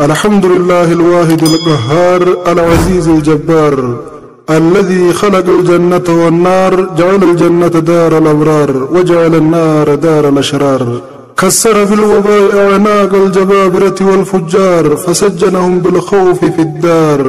الحمد لله الواحد القهار العزيز الجبار الذي خلق الجنة والنار، جعل الجنة دار الأبرار وجعل النار دار الأشرار. كسر في الوباء أعناق الجبابرة والفجار فسجنهم بالخوف في الدار.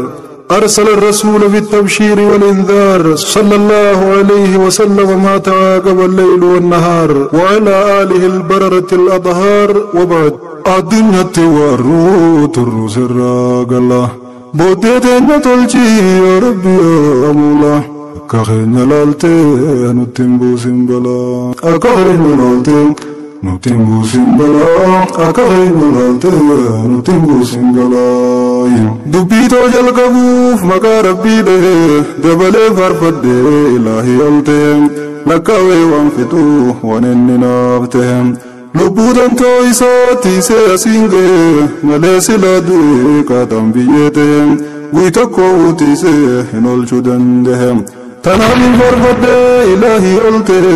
أرسل الرسول بالتبشير والإنذار صلى الله عليه وسلم ما تعاقب الليل والنهار وعلى آله البررة الأطهار. وبعد الدنيا تورو تروس الراقلة بوديتين تلجي يا ربي يا مولا كخين لالتي نتنبو سنبلا أكخين لالتي نتنبو سنبلا أكخين لالتي نتنبو سنبلا دبيتو جلقبوف مقا ربي ده دبلي فرفد إلهي ألتهم لكاوي وانفتو ونن نافتهم لبودن تويساتي سياسينغ ملاسي لدوي كاتم بيتهم ويتكو تيسي هنول شدندهم تنام فرفد إلهي ألته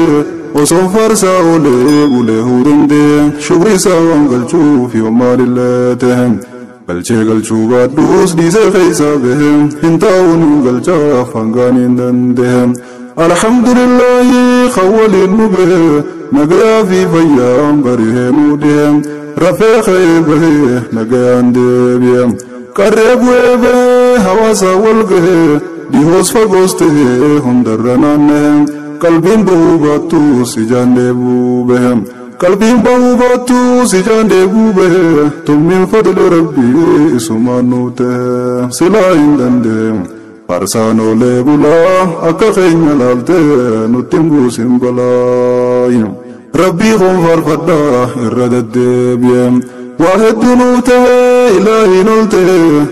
وصفر ساولي وله دنده شبري ساوان قلشو في يوم للتهم galchee galchuu baadhuus dhiisee keessa bahe hin taa'uun galchaa fangaan hin danda'e. Alhamdulillahi khawwaliin nu bahe nagayaa fi fayyaan barihee nu dhihe rafee ka'ee bahe nagayaan deebi'e qarree bu'ee bahe hawaasa wal gahe dhihoos fagoos ta'e hundarra naanna'e qalbiin bahuu baattuus ijaan deebuu bahe. قلبي بوباتو سجان دبوبه تمن فضل ربي سمانوته سلاين دندم فرسانو لبلا أكخين لالته نتنبو سنبلاين ربي غفر فدا الردد بيم واحد نوته إلهي نلته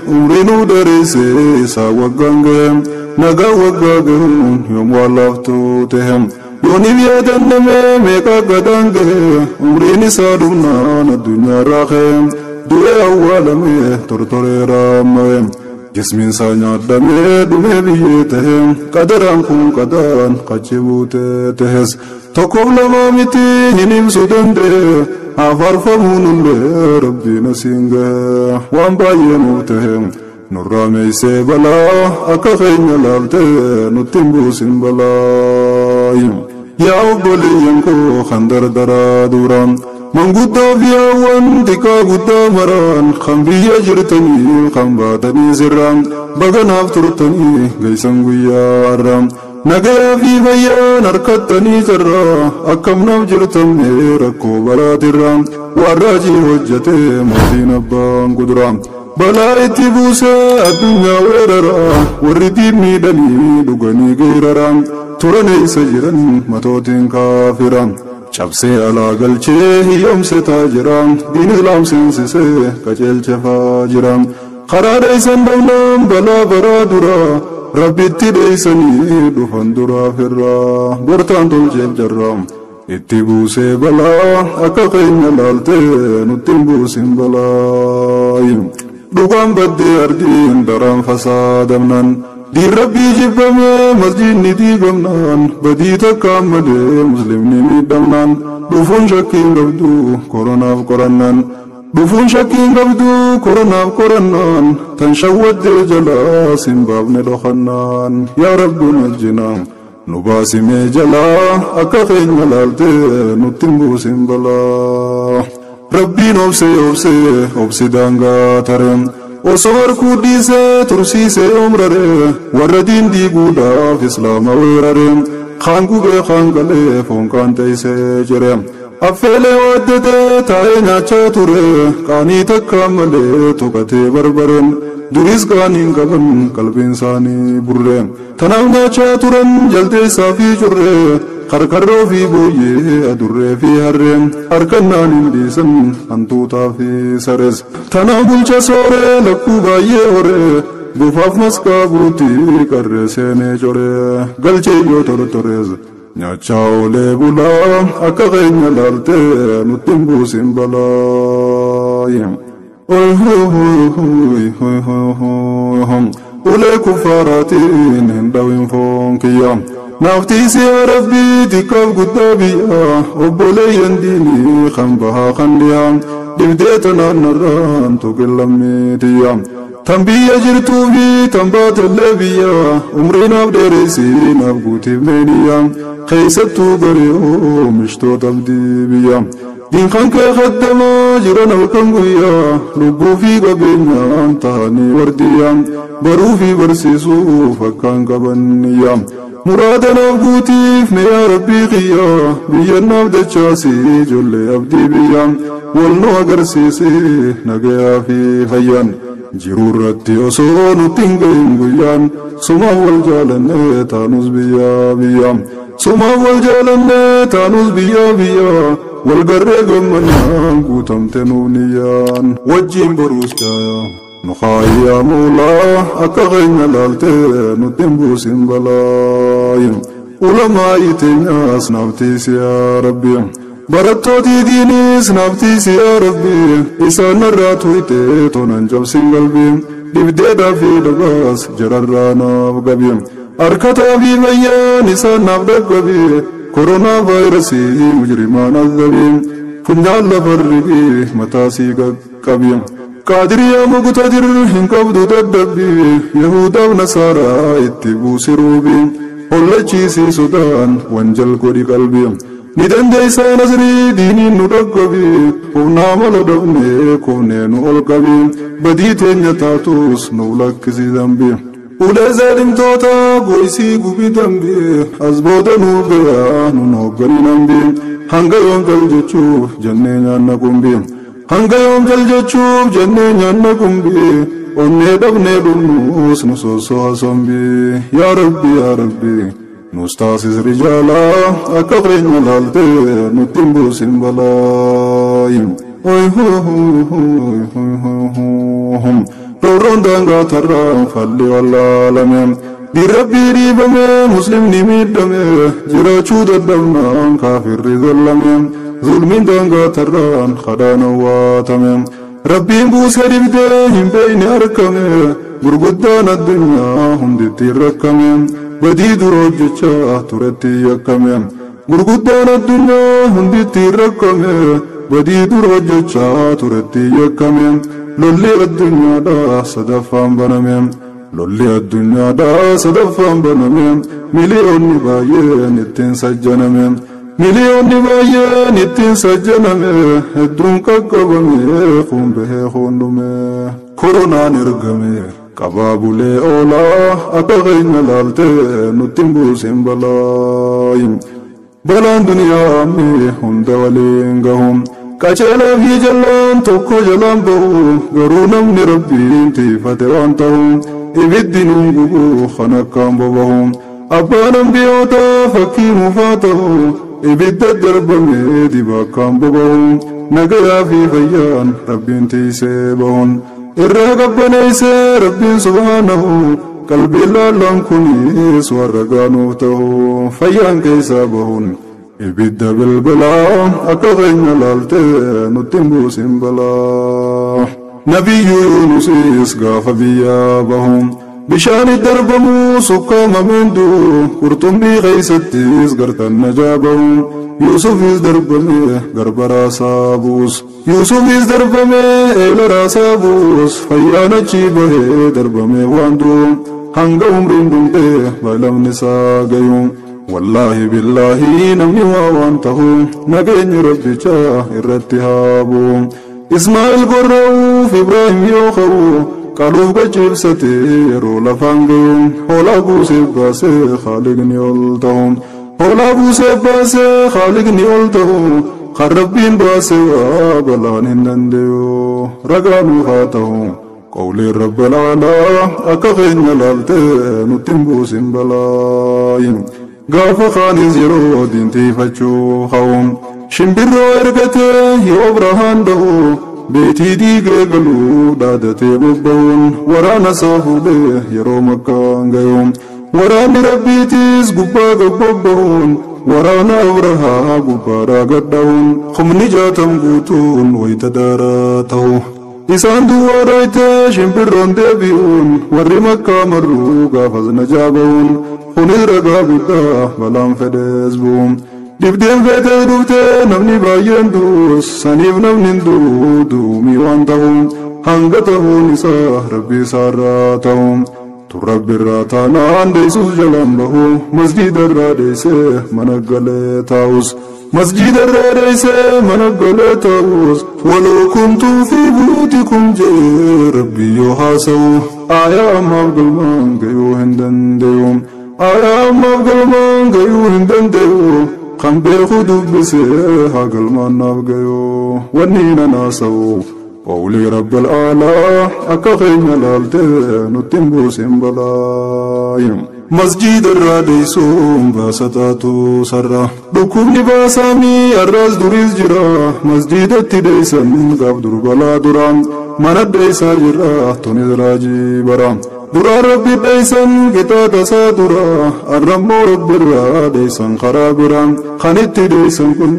أمري نودرسي ساوغانغم نغا وغاغم يوم والفتوتهم يوني بيادن ميكا قدانك عمريني سادونا الدنيا راخم دوي أولمي ترتري رامي جسمين سانيا دمي دمي بيتهم قدران كون قدران قجبوتهز تقوم لما متي هنم سودن أفرفمون ربي نسينغ وان باينوتهم نرامي سيبلا أكخين لالتي نتنبو سنبلا يا أبولي ينكو خندر درا دوران من قد فيا وانتكا قد مران خنبي جرتني خنباتني زران بغنا فترتني قيسن قيارا نقيا في بيان أركتني جرا أكم نفجرتني ركو براترا والراجي وجتي موتين أبان قدرا بلا اتبوسة الدنيا ويررا والردين ميدني دقني غيررا ترني سجرا متوتين كافرا شبسي على قلشي يوم ستاجرا دين إسلام سنسسي كجل شفاجرا قرار ايسان دولام بلا برادرا ربي تديسني دفن درا فرا برتان تلجيب جرا اتبوسي بلا أكاقين لالتي نتنبوسين بلا دوغان بدي أردين دران فسادمنان دي ربي جبمي مسجد ندي قمنان بدي تكامل مسلم ندمنان دفون شكين قبدو كورونا قرنان دفون شكين قبدو كورونا قرنان تنشود جلا سنباب ندخنان يا رب نجنا نباسي مجلا أكخين ملالتي نتنبو سنبلا ربي نوبسي أوبسي أوبسي دانغا ترم وصور كوديسة ترسيسة عمرره وردين دي قودا في إسلام ويرره خانقو بي خانقلي فونكان تيسي جرم أفلي ودده تاينا چاتوره قاني تكاملي توقتي بربرن دوریس قانين قبن قلب إنساني بره تنام چاتورن جلدي صافي جره خرخرو في بويه أدره في هرم أركنان انديسن أنتوتا في سرز تنابل جسوره لكو بايه هره بفاف مسكا بوتي كرسيني جوره قلچه يو تر ترز نياچاو لبولا أكغين لالتي نتنبو سنبلا أولي كفاراتين هندوين فونكيا نافتيسي يا ربي تكاف قدابيا وبولي ينديني خنبها خنديا Dhibdee tanaan narraan tuqin lammiitiyya. Tan biyya jirtuu fi tan baatellee biyya umrii naaf dheeressi naaf guutiif meeniyya. Keessattuu garee oomishtoota abdii biyya. Diinkan kee khaddamaa jiran halkan guyyaa lubbuu fi qabeenyaan tahanii wardiyya. Baruu fi barsiisuuf akkaan qabanniyya. Muraada naaf guutiif mee yaa rabbii kiyya biyya naaf dachaasii ijoollee abdii biyya. Wal nu agarsiisi nagayaa fi fayyaan. Jiruu irratti osoo nutti hin gahin guyyaan sumaaf wal jaalannee taanus biyya biyya. Sumaaf wal jaalannee taanus biyya biyya. Wal garree gammannaan guutamte nuuf niyyaan. Wajjin boruus jaayaa nu kaayyaa muulaa akka keenya laaltee nutti hin buusin balaayin. Ulamaa'ii teenyaas naaf tiisi yaa Rabbi. Barattootii diiniis naaf tiisi yaa Rabbi. Isaan narraa tuyxee tonan cabsin qalbii. Dhibdeedhaa fi dhabaas jararraa naaf qabi. Harkataa fi fayyaan isaan naaf dhaqqabi. Koronaa vaayirasii mujrimaan azabi. Funyaan lafarri mataasii qaqqabi. Qaadiriyaa muqtadir hin qabdu dadhabbi. Yahudaaf Nasaaraa itti buusi ruubi. Hollachiisii sodaan wanjal godhi qalbi. Ni dandeessaa nasrii diiniin nu dhaqqabi. Humnaa mala dhabnee kufnee nu ol qabi. Badii teenya taatus nu lakkisi dambi. Ulee zaalimtoota goysii gubi dambi. As booda nuuf gayaa nun hoogganin hambi. Hanga yoom jal jechuuf jennee nyaanna qumbi. Hanga yoom jal jechuuf jennee nyaanna qumbi. Onnee dhabnee dhumnuus nu sossoo'a sombi. Yaa Rabbi yaa Rabbi nus taasis rijaalaa akka keenya laaltee nutti hin buusin balaayin. Roorroon daangaa tarraan falli wallaalame. Diin rabbii dhiibame muslimni miidhame jiraachuu dadhabnaan kaafirri zallame. Zulmiin daangaa tarraan kadhaan awwaatame. Rabbiin buusee dhibdee hin beekne argame. Gurguddaan addunyaa hunditti rakkame. Badii dura hojjechaa turetti yakkame. Gurguddaan addunyaa hunditti rakkame. Badii dura hojjechaa turetti yakkame. Lolli addunyaadhaa sadaffaan baname. Lolli addunyaadhaa sadaffaan baname. Miliyoonni baay'een ittiin sajjaname. Miliyoonni baay'een ittiin sajjaname. Hedduun qaqqabame kun bahee hundume. Koronaan ergame qabaa bulee oolaa akka keenya laaltee nutti hin buusin balaayin. Balaan duniyaa ammi hunda waliin gahu. Qaceelaa fi jallaan tokko jalaan bahu. Garuu namni rabbiin tiifate waan ta'u. Ibiddi nuun gubu kan akkaan bobahu. Abbaan ambiyootaa fakkii nuufaa ta'u. Ibidda darbamee diba akkaan bobahu. Nagayaa fi fayyaan rabbiin tiisee bahuun. Irraa qabbaneessee rabbiin subhaanahu. Qalbiin laallaan kunis warra gaanuuf ta'u. Fayyaan keessaa bahuun. Ibidda bilbilaa akka keenya laaltee nutti hin buusin balaa. Nabiyyu Yuunusis gaafa biyyaa bahu. Bishaan darbamu sukkaamameen du'u. Qurxummii keessattis gartan najaa bahu. Yuusufis darbame garba raasaa buus. Yuusufis darbame eela raasaa buus. Fayyaan achii bahee darbame waan du'u. Hanga umriin dhumtee balamni isaa gayu. Wallaahi billaahi namni waa waan ta'u nageenyi rabbichaa irratti haa bu'u. Ismaa'il gorra'uuf Ibraahim yoo ka'u qaluuf qachiibsatee yeroo lafaan gayu. Hoolaa buuseef baasee Khaaliqni ol ta'u. Hoolaa buuseef baasee Khaaliqni ol ta'u. Kan rabbiin baasee waa balaan hin danda'u. Ragaa nuuf haa ta'u. Qawliin rabbal aalaa akka keenya laaltee nutti hin buusin balaayin. Gaafa kaanis yeroo diintiifachuu ka'u. Shimbirroo ergatee yoo Abrahaan da'u. Beetii diigee galuu dhaadatee bobba'uun. Waraana isaa fuudhee yeroo makkaan gayu. Waraanni rabbiitiis gubbaa gabbobba'uun. Waraana Abrahaa gubbaadhaa gadha'uun. Humni 60 guutuun wayita daaraa ta'u. Isaan duwwaa dhayitee shimbirroon deebi'uun. Warri makkaa marruu gaafas najaa ba'uun. Kunis ragaa guddaa balaan fedhees bu'u. Dhibdeen feetee dhuftee namni baay'een du'us saniif namni hin du'u du'umii waan ta'u hanga ta'uun isaa rabbi isaarraa ta'u. Tun rabbirraa taanaan deessuus jalaan bahu masjiidarraa deessee mana galee taa'us. Masjiidarraa deessee mana galee taa'us. Waloo kuntuu fi buyutikum jee rabbi yoo haasa'u aayaa ammaaf galmaan gayuu hin danda'u. Aayaa ammaaf galmaan gayuu hin danda'u. Kan beeku dubbisee haa galmaan naaf gayuu wanni nan haasa'u. Qawlii rabbil aalaa akka keenya laaltee nutti hin buusin balaa. Masjiidarraa deessuun baasa taatu sarra. Dhukkubni baasaamii har'aas duriis jira. Masjiidatti deessan gaaf dur balaa dura. Mana deessaa jirra tunis raajii bara. Duraan rabbi deessan qixaaxa isaa dura. Har'ammoo rabbirraa deessan karaa bira. Kan itti deessan kun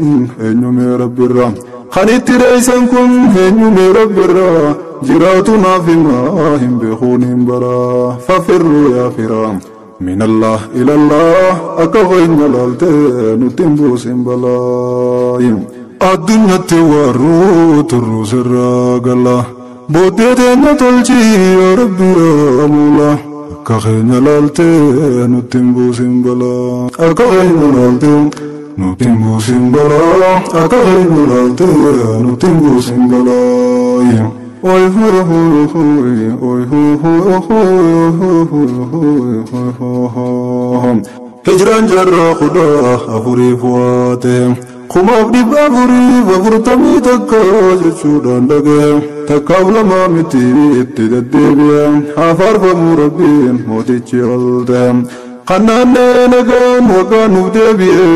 eenyumee rabbirraa. Kan itti deessan kun eenyumee rabbirraa. Jiraatu naaf himaa hin beekuun hin bara. Fafirruu yaa firaa. من الله إلى الله أكفين لالتين تنبوس بلايم الدنيا تورو تروس الرجلة بوديتين تلجي يا ربي يا مولا أكفين لالتين تنبوس بلا أكفين لالتين تنبوس بلا أكفين لالتين تنبوس بلايم Oy hoy hoy hoy oy hoy hoy hoy hoy hoy hoy hoy. Hijraan jarraa kudha afuriif waate kumaaf dhibba afuriif afurtamii takka jechuudhaan dhagaye takkaaf lamaa miti itti deddeebi'e haa faarfamuu rabbiin mootichi ol ta'e. Kan naannee nagaan waggaa nuuf deebi'e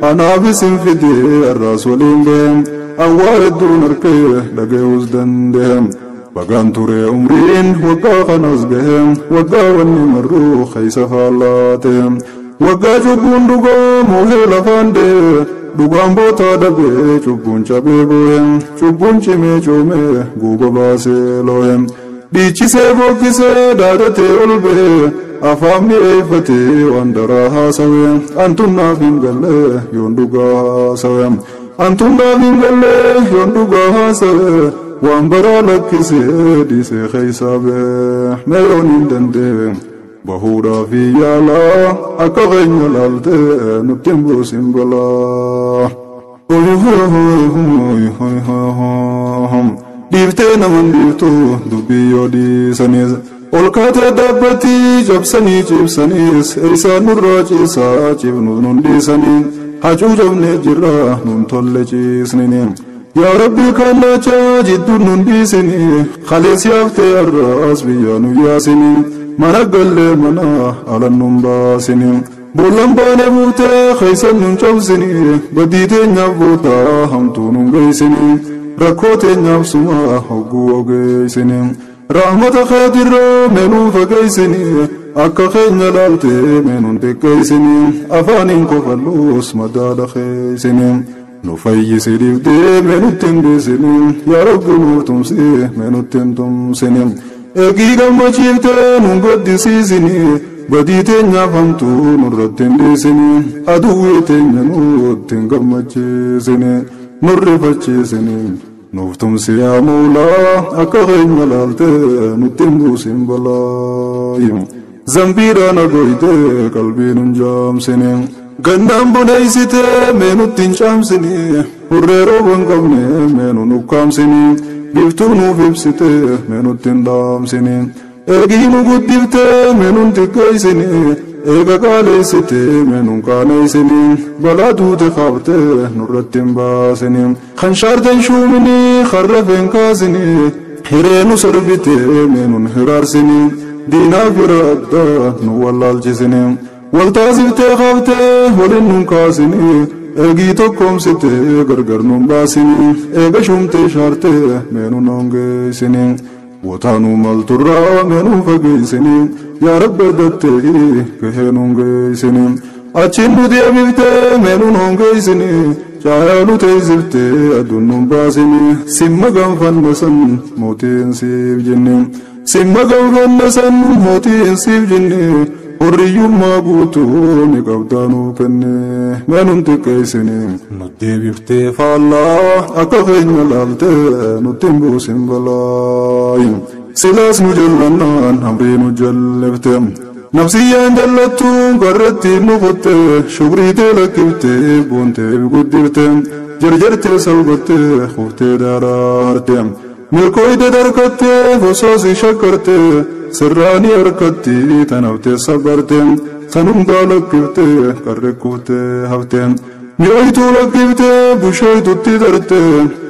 anaafis hin fide har'aas waliin gahe. Awwaa hedduun harkee dhaga'uus danda'e. Bagaan ture umriin waggaa kanas gahe waggaa wanni marruu keessa faallaa ta'e. Waggaa cubbuun dhugaa moohee lafaan da'e dhugaan bootaa dhabee cubbuun cabee boo'e cubbuun cimee coomee guuba baasee loo'e. Dhiichisee bookkisee dhaadatee ol ba'e afaan mi'eeffatee waan daraa haasawe antuun naaf hin galle yoon dhugaa haasawe. Antuun naaf hin galle yoon dhugaa haasawe waan baraa lakkisee dhiisee keessaa ba'e mee yoon hin danda'e bahuudhaaf yaalaa akka keenya laaltee nutti hin buusin balaa. Dhiiftee naman dhiiftu dubbii yoo dhiisanis ol kaatee dhaabbatii cabsanii cibsanis isaan nurraa ciisaa cibnu nun dhiisanii. Hacuucamnee jirra nun tolle ciisnini. Yaa Rabbi kallacha jidduu nun dhiisini. Kalees yaaftee har'aas biyya nu yaasini. Mana gallee mana alan nun baasini. Boollan baanee buutee keessa nun cabsini. Badii teenyaaf bootaa hamtuu nun geessini. Rakkoo teenyaaf suma hogguu ogeessini. Rahmata keetirraa mee fageessini. Akka keenya laaltee mee nun xiqqeessini. Afaaniin kofalluus madaala keessini. Nu fayyisi dhiftee mee nutti hin dhiisini. Yaa Rabbi nuuf tumsi mee nutti hin tumsini. Eegii gammachiiftee nun gaddisiisini. Badii teenyaaf hamtuu nurratti hin dhiisini. Aduwwii teenya nutti hin gammachiisini. Nurrifachiisini. Nuuf tumsi yaa Moolaa akka keenya laaltee nutti hin buusin balaa. Zambiidhaan agoyitee qalbii nun jaamsine. Gannaan boneessitee mee nutti hin caamsine. Hurree rooba hin qabne mee nun ukkaamsine. Biiftuu nuuf ibsitee mee nutti hin dhaamsine. Eegii nu guddiftee mee nun xiqqeessine. Eega qaaleessitee mee nun qaaneessine. Balaa duute kaaftee nurratti hin baasine. Kan shaartan shuumini harra feen kaasine. Hiree nu sarbitee mee nun hiraarsine. Diinaa fira addaa nu wallaalchisine. Waltaasiftee kaaftee waliin nun kaasine. Eegii tokkoomsitee gargar nun baasine. Eega shumtee shaartee mee nun hongeessine. Bootaa nu malturraa mee nun fageessine. Yaa Rabbi argattee gahee nun geessine. Achiin nu deebiftee mee nun hongeessine. Caayaa nu teessiftee aduun nun baasine. Simma gaanfanna san mootiin siif jenne. Simma gaanfanna san mootiin siif jenne. Hurriyyummaa guutuu ni qabdaanuu kenne meenum xiqqeessine nu deebiftee faallaa akka keenya laaltee nutti hin buusin balaa. Silaas nu jallannaan hamrii nu jallifte nafsiyyaan jallattuun karratti nu qotte shukriitee lakkiftee boontee guddifte jarjartee salbattee kuftee daaraa harte milkooyte darkattee fosoosii shakkarte sirraanii harkatti tanaftee sabarte sanumdaa lakkiftee qarre kuftee hafte. Mi'ooytuu lakkiftee bushooytutti darte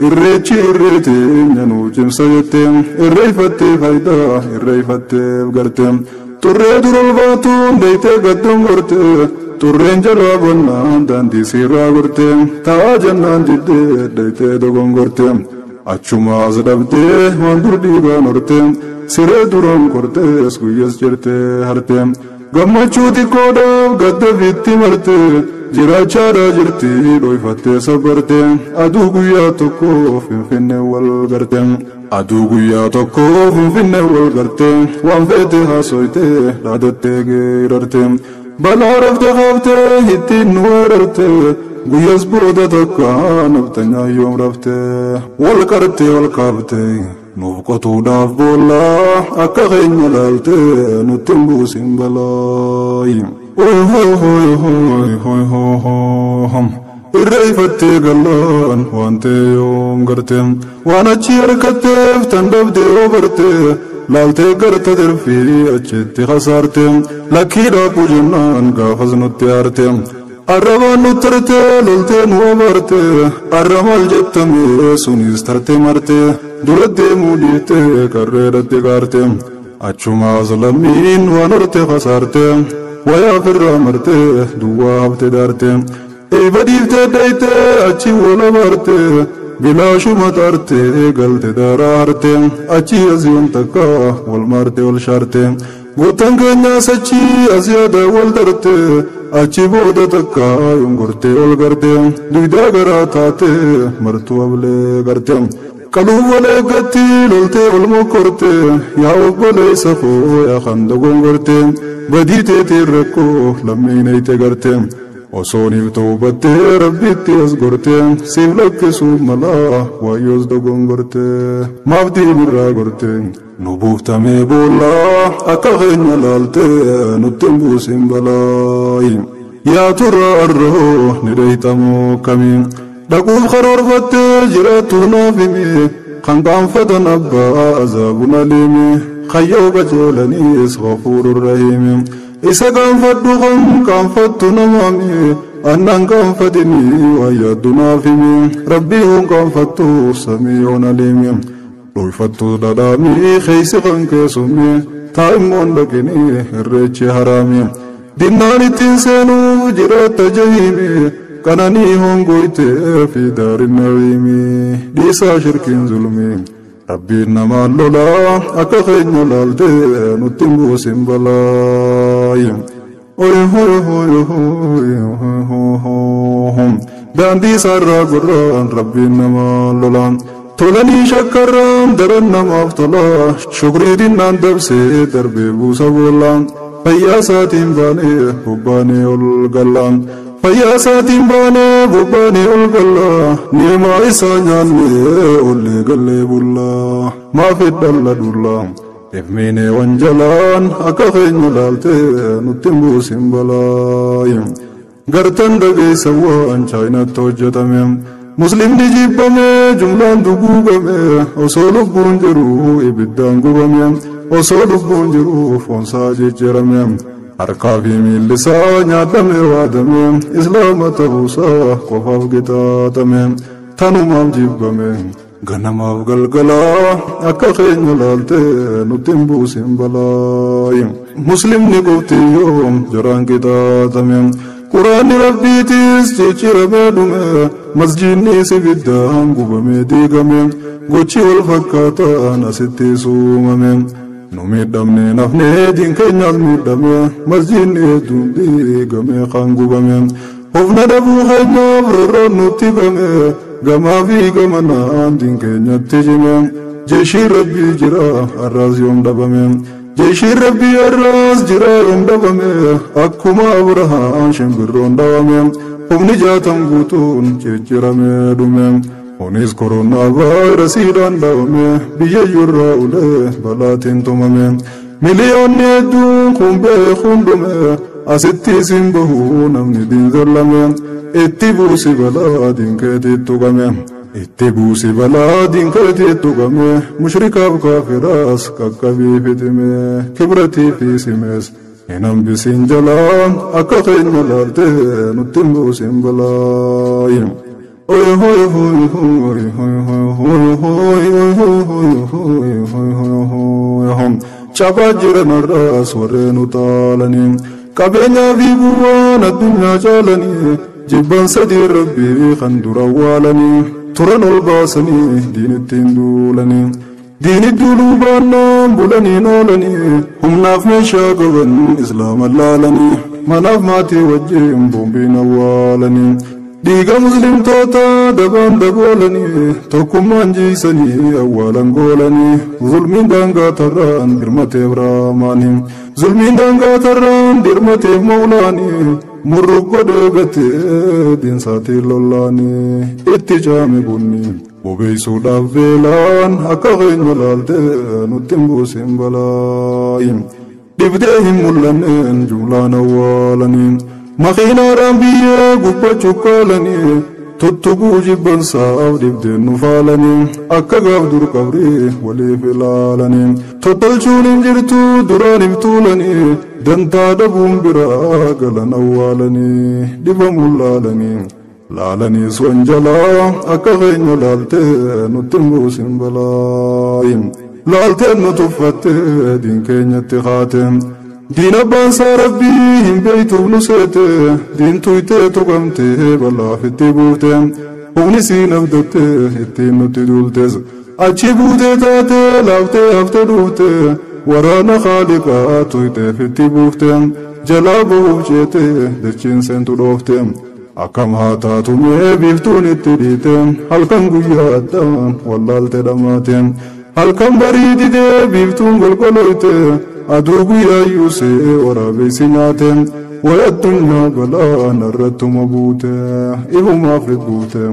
irreechi irreetee nyanuu cimsa jette irreeffattee faayidaa irreeffattee garte xurree dura ol baatuun deeytee gadduun gorte xurreen jalaa bonnaan daandii siirraa gorte taa'aa jennaan diddee deeytee dogongorte achuma as dhabdee waan dur dhiigaan horte siree duraan kortees guyyaas jirtee harte gammachuu xiqqoodhaaf gadda fiitti marte jiraachaadha jirti dhoyfattee sabarte aduu guyyaa tokko finfinnee wal garte aduu guyyaa tokko finfinnee wal garte waan feete haasoyte dhaadattee geerarte balaa rafte haaftee ittiin nu weerarte guyyaas booda takka naftanyaa yoom rafte wal qarte wal kaafte nuuf qotuudhaaf boollaa akka keenya laalte nutti hin buusin balaa. Irreeffattee gallaan waan ta'e yoom garte waan achi harkatteef tan dhabdee yoo barte laaltee garta darfii achitti kasaarte lakkii dhaabuu jennaan gaafas nutti aarte. Arrabaan nu tarte loltee nu abarte arra maal jettamee sunis tarte marte dura deemuu dhiiftee karreedhatti kaarte achumaas lammiin waan horte kasaarte wayaa firraa marte duwwaa hafte daarte eeba dhiiftee daytee achi wal abarte bilaashuma taarte galte daaraa harte achi asiyoon takka wal maarte wal shaarte gootan keenyaas achi as yaada wal darte achi booda takka yongortee ol garte dugdaa garaa taate martuu ablee garte qaluuf wal eeggatti loltee ol mokkorte yaa obboleessa koo yaa kan dogongorte badii teetiin rakkoo lammiin garte osooniif ta'uu rabbitti as gorte siif lakkisuuf malaa waayyoos dogongorte maaf diinirraa gorte nu buuftamee boollaa akka keenya laalte nutti hin buusin balaa. Yaa turra arroo ni dheeytamoo kamii dhaquuf karoorfattee jiraattu naaf himi kan qaanfatan abbaa azaabun aliimi kayyoo qajeelaniis ghafuurur rahiimi isa qaanfadhu kan qaanfattu namaami annan qaanfatini waan yaaddu naaf himi rabbii hun qaanfattu samii'un aliimi dhoyfattu dhadhaamii keeysi kan keessummi taa'immoon dhaqini irreechi haraami dinnaan ittiin seenuuf jiraatta jahiimi qananii hongoytee fi daarin na'iimi dhiisaa shirkiin zulmii rabbiin namaan lolaa akka keenya laaltee nutti hin buusin balaa. Daandii isaarraa gorraan rabbiin namaan lolaa tolanii shakkarraan daran namaaf tolaa shukrii dinnaan dabsee darbee buusa boollaa fayyaa isaatiin baanee bobbaanee ol gallaa fayyaa isaatiin baanee bobbaanee ol gallaa ni'maa isaa nyaannee ollee gallee bullaa maaf dhalla dullaa ifmiinee wanjalaan akka keenya laaltee nutti hin buusin balaa. Gartan dhageessa waan chaayinaatti hojjetame muslimni jibbame jumlaan duguugame osoo lubbuun jiru ibiddaan gubame osoo lubbuun jiru foonsaa jijjiirame harkaa fi miilli isaa nyaatame waadame islaama ta'uusaa qofaaf qixaaxame tanumaaf jibbame ganamaaf galgalaa akka keenya laaltee nutti hin buusin balaa. Muslimni qofti yoom jaraan qixaaxame quraanni rabbiitis jijjiiramee dhume masjidni ibiddaan gubamee diigame gochi wal fakkaataan asitti suumame nu miidhamne nafnee diin keenyaas miidhame masjidni hedduun diigame kan gubame hofna dhabuu keenyaaf rorroon nutti bame gamaa fi gamanaan diin keenyatti cime jeeshii rabbii jira har'aas yoom dhabame Jeeshii rabbii irraas jira dhabame akkuma Abrahaam shimbirroon dhawame humni 60 guutuun cicciramee dhume. Kunis koronaa vaayirasiidhaan dhawame biyya irraa ulee balaatiin tumame. Miliyoonni hedduun kun beekuun dhume asitti isin bahuu namni diinzallame itti buusi balaa diinkeetitti tuqame. Itti buusi balaa diinkeetitti tuqame mushrikaaf kaafiraas qaqqabii fitime kibratii fi simees hin hambisiin jalaa akka keenya laaltee nutti hin buusin balaa. Oy hoy hoy hoy hoy hoy hoy hoy hoy hoy hoy hoy hoy Cabaa jiran irraas warreen utaalanii qabeenyaa fi bu'aan addunyaa caalanii jibban sadii rabbii kan dura awwaalanii turan ol baasanii diinittiin duulanii diinit duuluu baannaan bulaniin oolanii humnaaf meeshaa qaban islaama laalanii manaaf maatii wajjin boombiin awwaalanii dhiiga muslimtoota dabaan daboolanii tokkummaan jiisanii awwaalan goolanii zulmiin daangaa tarraan dirmateef raamaanii zulmiin daangaa tarraan dirmateef mawlaanii murruk godhee gatee diinsaatiin lollaanii itti caame bunni bobeessuudhaaf beelaan akka keenya laaltee nutti hin buusin balaayi dhibdee hin mul'anneen jumlaan awwaalanii. Makiinaadhaan biyyee gubbaa cuqqaalanii tuttuquu jibbansaaf dhibdeen nu faalanii akka gaaf dur qabrii waliif ilaalanii tottolchuun hin jirtu duraan iftuulanii dantaa dhabuun biraa galan awwaalanii dhibamuun laalanii laalaniis wanjalaa akka keenya laaltee nutti hin buusin balaayi laalteen nu tuffattee diin keenyatti kaate. Diin abbaan isaa rabbii hin beeytuuf nu seete diin tuytee tuqamtee balaaf itti buufte humni siin abdattee ittiin nutti duultes achi buutee taatee laaftee haftee dhuufte waraana khaaliqaa tuyteef itti buufte jalaa bahuuf ceetee dachiin seentu dhoofte akkam haa taatu mee biiftuun itti dhiite halkan guyyaa addaan wallaalte dhamaate halkan barii didee biiftuun golgoloyte aduu guyyaa yuusee waraabessi nyaate way addunyaa balaa narrattuma buute ifumaaf buute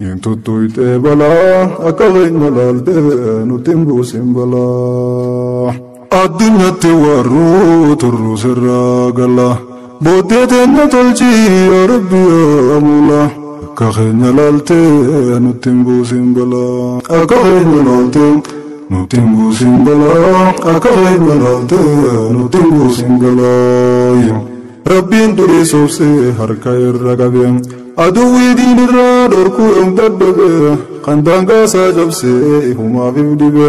hin tuttuyxee balaa akka keenya laaltee nutti hin buusin balaa. Addunyaatti warruu turru sirraa gala booddee teenya tolchii yaa rabbi yaa muula akka keenya laaltee nutti hin buusin balaa akka keenya laaltee. Nutti hin buusin balaa akka keenya laaltee nutti hin buusin balaa. Rabbiin durii soobsee harka irra qabe aduwwii diinirraa dhorkuu yoom dadhabe kan daangaa isaa cabsee ifumaaf if dhibe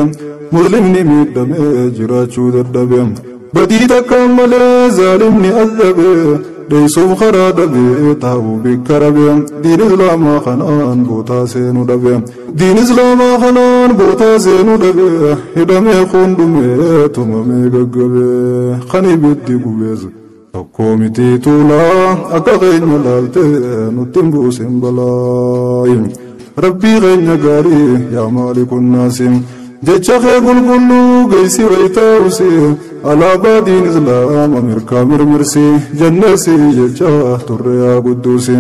muslimni miidhamee jiraachuu dadhabe badii takkaan malee zaalimni addabe dheessuuf karaa dhabe taa'uu bikka rabe diin islaamaa kanaan bootaa seenuu dhabe diin islaamaa kanaan bootaa seenuu dhabe hidhamee kuun dhumee tumamee gaggabe kan ibiddi gubees tokko miti tuulaa akka keenya laaltee nutti hin buusin balaa. Rabbii keenya gaarii yaa maalikun naasi jecha kee qulqulluu geessi wayitaa'usi alaabaa diin islaam ameerikaa mirmirsi jenneesi jecha turre yaa gudduusi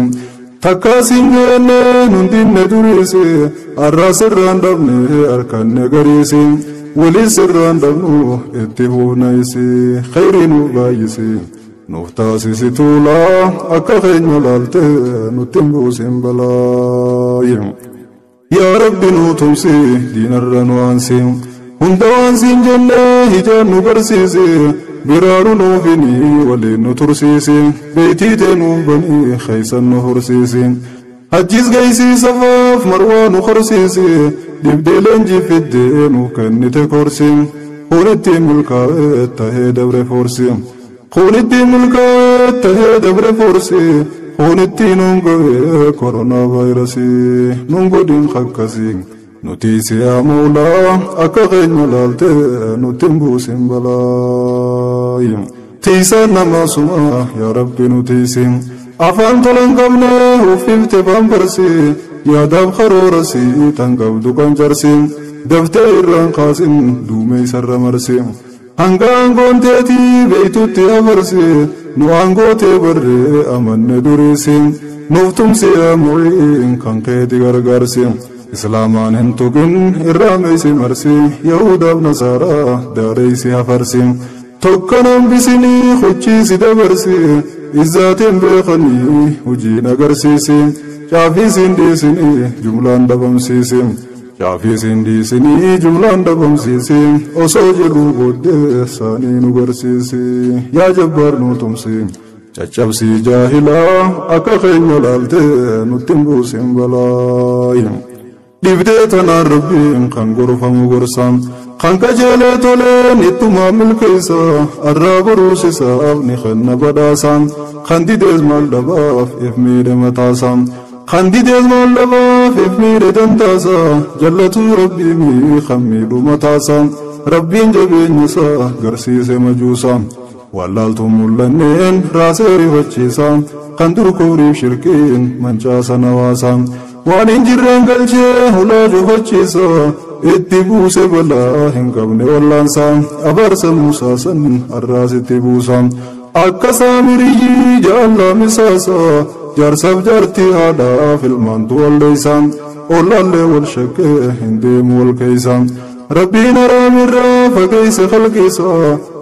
takkaasiin jenne hundinne duriisi arraa sirraan dhabne harkanne gariisi walii sirraan dhabnu itti fuufnayisi khayrii nuuf baay'isi nuuf taasisi tuulaa akka keenya laaltee nutti hin buusin balaa. Yaa Rabbi nu tumsi diinarra nu aansi hunda waan siin jennee hijaan nu barsiisi biraaru nuufini waliin nu tursiisi beeytii tee nuuf banii keeysan nu horsiisi hajjis geeysii safaaf marwaa nu horsiisi dhibdee leenjii fiddee nuuf kennite korsi kun ittiin milkaa'ee tahee dabre forsi kun ittiin milkaa'ee tahee dabre forsi kun ittiin nun ga'ee koronaa vaayirasii nun godhin hakkasii nuti siyaa muulaa akka keenya laaltee nutti hin buusin balaa. Tiisaan nama sumaa yaa Rabbi nu tiisi afaan tola hin qabne uffifte baambarsi yaadaaf karoorasi tan qabdu qancarsi daftee irraan kaasin duumee isarra marsi. Hanga aangoon teetii beeytutti afarsi nu aangootee barree amanne duriisi nuuf tumsi mu'iin kan keeti gargaarsi islaamaan hin tuqin irraa meeysi marsi yahudaaf nasaaraa daareeysi hafarsi tokkan hambisinii hochiisi dabarsi izzaatiin beekanii hojiin agarsiisi caafiisiin dhiisinii jumlaan dhabamsiisi caafiisiin dhiisinii jumlaan dhabamsiisi osoo jirruu booddee isaanii nu garsiisi yaa jabbaar nu tumsi caccabsii jaahilaa akka keenya laaltee nutti hin buusin balaa dhibdee tanaan rabbiin kan gorfamu gorsa kan qajeelee toleen ittumaa milkeessa arraa boruusisaaf ni kenna badhaasa kan didees maal dhabaaf if miidhe mataasa kan didees maal dhabaaf if miidhe dantaasa jallatuu rabbii kan miidhu mataasa rabbiin jabeenyasaa garsiise majuusa wallaaltuun mul'anneen raasee rifachiisa kan dur kufriif shirkiin mancaasa nawaasa waan hin jirreen galchee hulaa cufachiisa itti buuse balaa hin qabne wallaansa abarsa muusaa san arraasitti buusa akka saamiriyyi jaallaa misaasa jaarsaaf jaartii haadhaaf ilmaantu walleeysa ollaallee wal shakkee hin deemu wal keeysa rabbiin haraamirraa fageeyse khalqiisa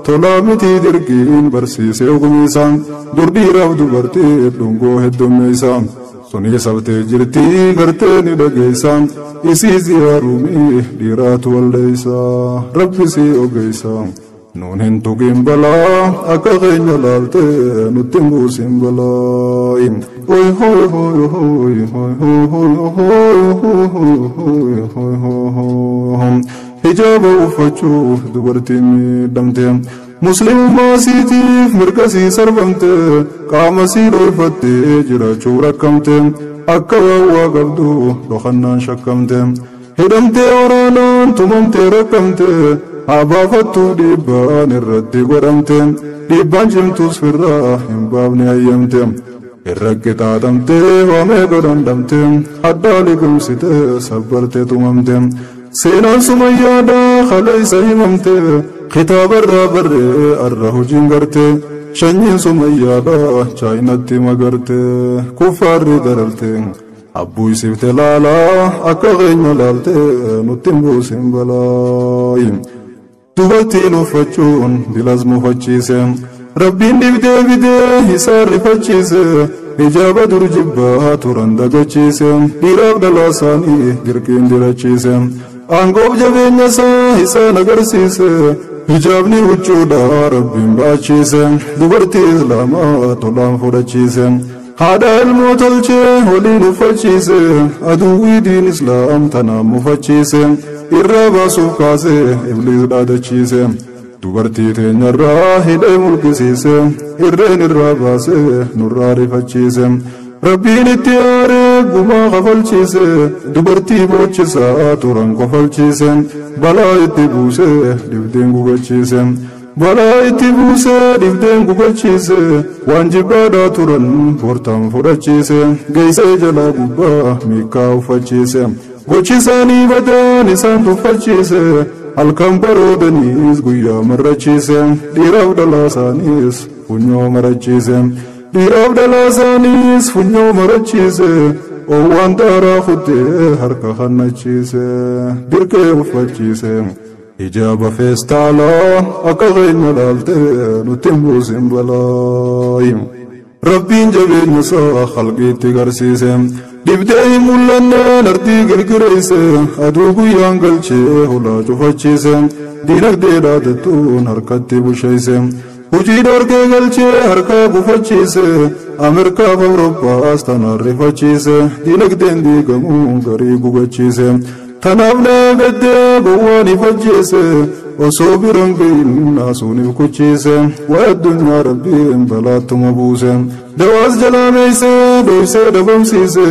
tolaa mitii dirqiin barsiise ogumiisa dur dhiiraaf dubartii dhungoo heddummeeysa sunii sabtee jirtii gartee ni dhageeysa isii ziyaaruumii dhiiraatu walleeysa rabbi sii ogeeysa nuun hin tuqin balaa akka keenya laaltee nutti hin buusin balaa hoy hoy hoy hoy hoy hoy hoy hoy hoy hoy hijaaba uffachuuf dubartiin miidhamte muslimummaa siitiif mirga sii sarbamte qaama sii dhoyfattee jiraachuu rakkamte akka waawwaa qabdu dhokannaan shakkamte hidhamtee waraanaan tumamtee rakkamte haa baafattuu dhiibbaan irratti godhamte dhiibbaan cimtuus firraa hin baafne hayyamte irra qixaaxamtee waamee godhandhamte addaa liqimsite sabbartee tumamte seenaan sumayyaadhaa kaleessa himamte kitaabarraa barree arra hojiin garte shanyiin sumayyaadhaa chaayinatti magarte kuffaarri daralte abbuu isifte laalaa akka keenya laalte nutti hin buusin balaa dubartiin uffachuun dilas mufachiise rabbiin dhibdee fidee isaan rifachiise hijaaba dur jibbaa turan dagachiise dhiiraaf dhalaa isaanii dirqiin dirachiise aangoof jabeenya isaa isaan agarsiise hijaabni huccuudha rabbiin baachiise dubartii islaamaa tolaan fudhachiise haadha ilmoo tolchee waliin uffachiise aduwwii diin islaam tanaan mufachiise irraa baasuuf kaasee ibliis dhaadachiise dubartii teenyarraa hidhee mulqisiise irreen irraa baasee nurraa rifachiise rabbiin itti aaree gumaa kafalchiise dubartii boochisaa turan kofalchiise balaa itti buusee dhibdeen gugachiise balaa itti buusee dhibdeen gugachiise waan jibbaadhaa turan bortaan fudhachiise geessee jalaa gubbaa miikaa uffachiise gochi isaanii badaan isaan tuffachiise halkan baroodaniis guyyaa marrachiise dhiiraaf dhalaa isaaniis funyoo marachiise dhiiraaf dhalaa isaaniis funyoo marachiise owwaan daaraa kuttee harka hannachiise dirqee uffachiise hijaaba feestaalaa akka keenya laaltee nutti hin buusin balaa rabbiin jabeenya isaa khalqiitti garsiise dhibdee hin mul'anneen ardii girgireeyse aduu guyyaan galchee hulaa cufachiise diinagdee dhaadattuun harkatti busheeyse hojii dhorkee galchee harkaa gufachiise ameerikaaf awurooppaas tanaan rifachiise diinagdeen diigamuun garii gugachiise tanaaf naagaddee gowwaan ifajjeese osoo biran gahin naasuuniif kuchiise waa addunyaa rabbiin balaattuma buuse dawaas jalaa meeysee dhoysee dhabamsiise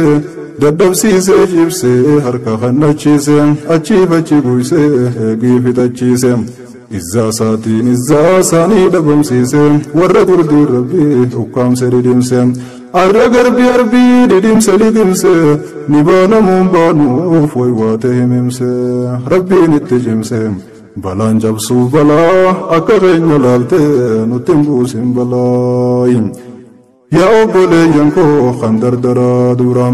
dadhabsiisee cibsee harka hannachiise achiif achi guysee eegii fixachiise izzaa isaatiin izzaa isaanii dhabamsiise warra durdii rabbii ukkaamse dhidhimse arra garbi arbii dhidhimse liqimse ni baanamuun baanuuf waywaate himimse rabbiin itti cimse Balaan cabsuuf balaa akka keenya laaltee nutti hin buusin balaa. Yaa obboleeyyan koo kan dardaraa dura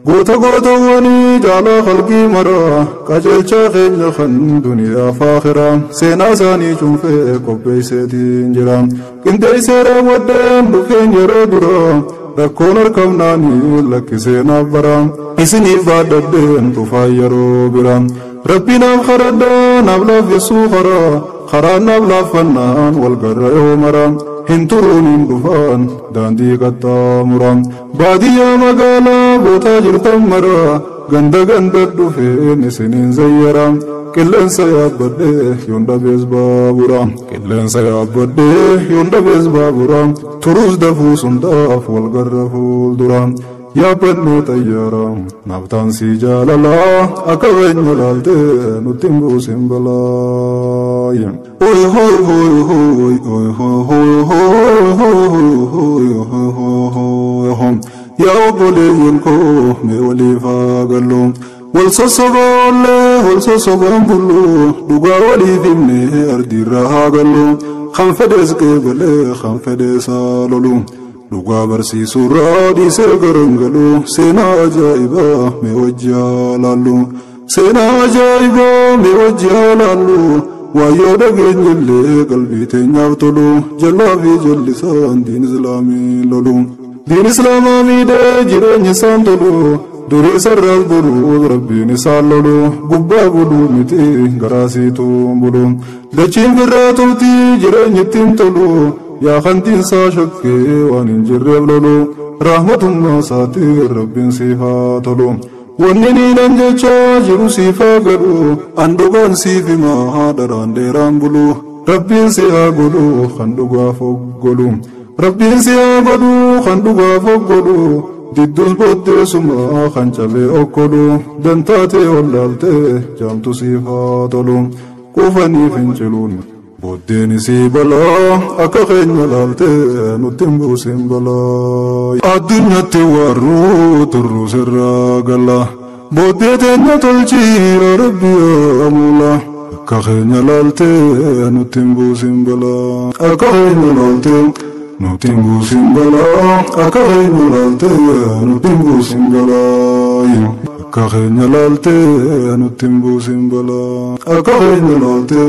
goota gootawwanii jaalaa halqii maraa qajeelchaa keenya kan duniyaa faaxiraa seenaa isaanii cuunfee qopheesseetiin jira qindeessee raawwadheen dhufeen yeroo dura rakkoon harkamnaanii lakkiseenaaf bara isiniif baadhadheen tufaa yeroo bira rabbi naaf karadhaa naaf laaffisuu karaa karaa naaf laaffannaan wal garra yoo mara hin turuun hin dhufaan daandii qaxxaamura baadiyyaa magaalaa bootaa jirtan mara ganda ganda dhufeen isiniin zayyara qilleensa yaabbadhee yoon dhabees baabura qilleensa yaabbadhee yoon dhabees baabura turuus dafuus hundaaf wal garra fuuldura yaabbannee xayyaara naaftaan si jaalalaa akka keenya laaltee nutti hin buusin balaa. Oy hoy hoy hoy oy hoy hoy hoy hoy hoy hoy hoy hoy yaa obboleeyyan koo mee waliif haa gallu wal sossoboollee wal sossobaan bullu dhugaa waliif himnee ardiirra haa gallu kan fedhes qeebalee kan fedhes haa lolu. Dhugaa barsiisuurraa dhiisee garangalu seenaa ajaa'ibaa mee wajji haa laallu seenaa ajaa'ibaa mee wajji haa laallu waayyoo dhageenyillee qalbii teenyaaf tolu jallaa fi jallisaan diin islaamii lolu diin islaamaa miidhee jireenya isaan tolu durii sarraas boruu rabbiin isaan lolu gubbaa buluu miti garaasiituun bulu dachiin birraa tolti jireenyi ittiin tolu yaa kantiinsaa shakkee waan hin jirreef lolu rahmatummaa isaatiin rabbiin siif haa tolu wanni niinan jechaa jiru siif haa godhu an dhugaan siif himaa dharaan dheeraan bulu rabbiin si haa godhu kan dhugaaf oggolu rabbiin si haa godhu kan dhugaaf oggolu diddus booddeessumaa kan cabee okkolu dantaatee wallaaltee jaamtu siif haa tolu quufanii finciluun booddeen isii balaa akka keenya laaltee nutti hin buusin balaa. Addunyaatti warruu turru sirraa galla booddee teenya tolchii yaa rabbi yaa muula akka keenya laaltee nutti hin buusin balaa. Akka keenya laaltee nutti hin buusin balaa. Akka keenya laaltee nutti hin buusin balaa. Akka keenya laaltee nutti hin buusin balaa. Akka keenya laaltee.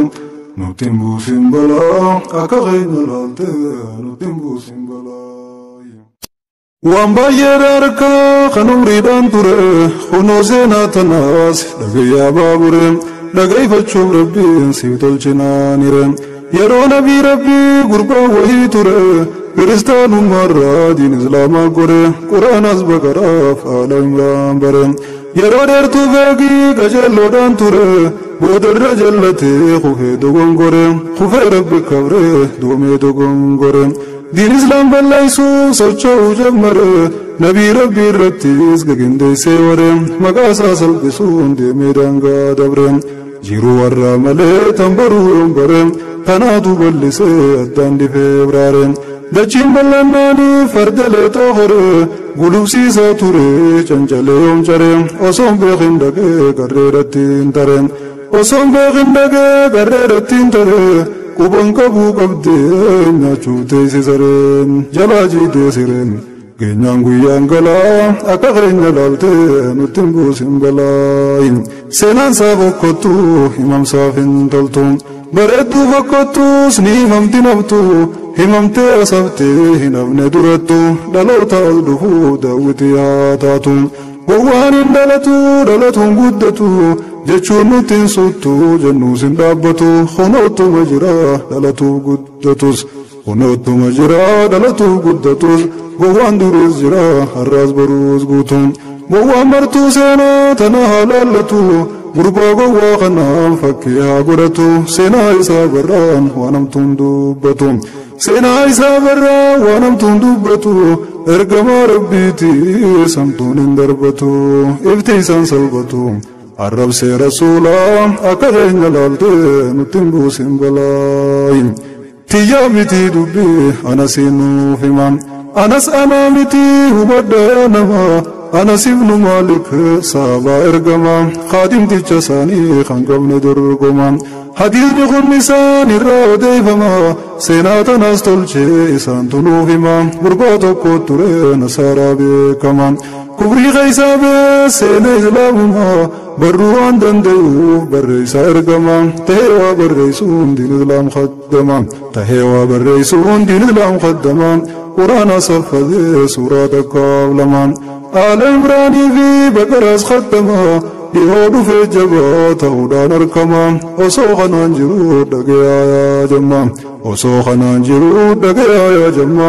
Nutti hin buusin balaa akka keenya laaltee nutti hin buusin balaa. Waan baay'ee harkaa kan umriidhaan ture kunoo seenaa tanaas dhagayyaa baabure dhagayfachuuf rabbiin siif tolchinaanire yeroo nabii rabbii gurbaa wayii ture kiristaanummaarraa diin islaamaa gore quraanas baqaraaf haala imraan bare yeroo dheertuu beekii qajeelloodhaan ture boodarra jallatee kufee dogongore kufee rabbi kabree doomee dogongore diin islaam balleessuu socho'uu jammare nabii rabbii irrattis gagindeessee ware maqaa isaa salphisuun deemee daangaa dabre jiruu warra malee tan baruu bare tanaatu bal'isee addaan difee biraare dachiin bal'annaanii farda leexoo hore gulubsiisaa ture cancalee yoomcare osoon beekin dhaqee qarreeratti hin tareen osoon beekin dhaqee qarreeratti hin taree quban qabuu qabdee nyaachuuf teessisareen jalaa jiidee sireen geenyaan guyyaan galaa akka keenya laaltee nutti hin buusin balaa. Seenaan isaa bokkottu himamsaaf hin toltu bareedduu bokkottus ni himamti naftu himamtee asaftee hin hafne durattu dhaloota as dhufuu daawwitii haa taatu gowwaan hin dhalatu dhalatuun guddatu jechuun nutti hin suttu jennuus hin dhaabbatu honootuma jira dhalatuuf guddatus honootuma jira dhalatuuf guddatus gowwaan duriis jira har'aas boruus guutu gowwaan martuu seenaa tana haa laallatu gurbaa gowwaa kanaan fakkii haa godhatu seenaa isaa barraan waan hamtuun dubbatu seenaa isaa barraan waan hamtuun dubbatu ergamaa rabbiiti samtuun hin darbatu ifti isaan salphatu arrabsee rasuulaa akka keenya laaltee nutti hin buusin balaa. Tiyyaa miti dubbii anasiin nuuf hima anas anaa miti hubadhaa nama anas ibnu maalik saabaa ergama kaadimticha isaanii kan qabne dorgoma Hadiisni kun isaan irraa odeeffama seenaa tanaas tolchee isaan tunuuf hima gurbaa tokko ture nasaaraa beekama kufrii keeysaa bee seena islaamumaa barruu waan danda'uuf barreessaa ergama tahee waa barreessuun diin islaam khaddama tahee waa barreessuun diin islaam khaddama quraana saffadee suuraa takkaaf lamaan aala imraanii fi baqaraas khaddama dhihoo dhufee jabaa ta'uudhaan argama osoo kanaan jiru dhagayaa jamma osoo kanaan jiru dhagayaa jamma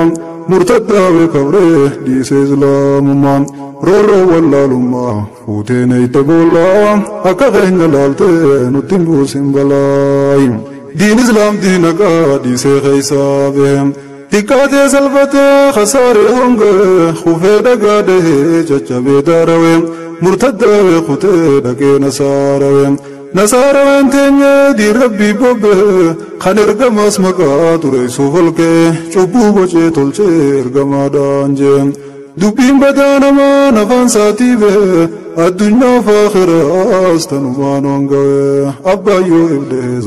murtaddaa beekabree dhiisee islaamummaa roorroo wallaalummaa fuutee neeyte boollaa akka keenya laaltee nutti hin buusin balaayi diin islaam diinaqaa dhiisee keeysaa behe xiqqaatee salphatee khasaaree hongee kufee dhagaa dahee caccabee daarawee murtaddaa kutee dhaqee nasaarawee nasaaraween teenye diin rabbii bobbee kan ergamaas maqaa tureessuuf olkee cubbuu bocee tolchee ergamaadhaan jee dubbiin badaa namaa nafaan saatii bee addunyaa faakhiraas tanumaan hongawee abbaayyoo iblees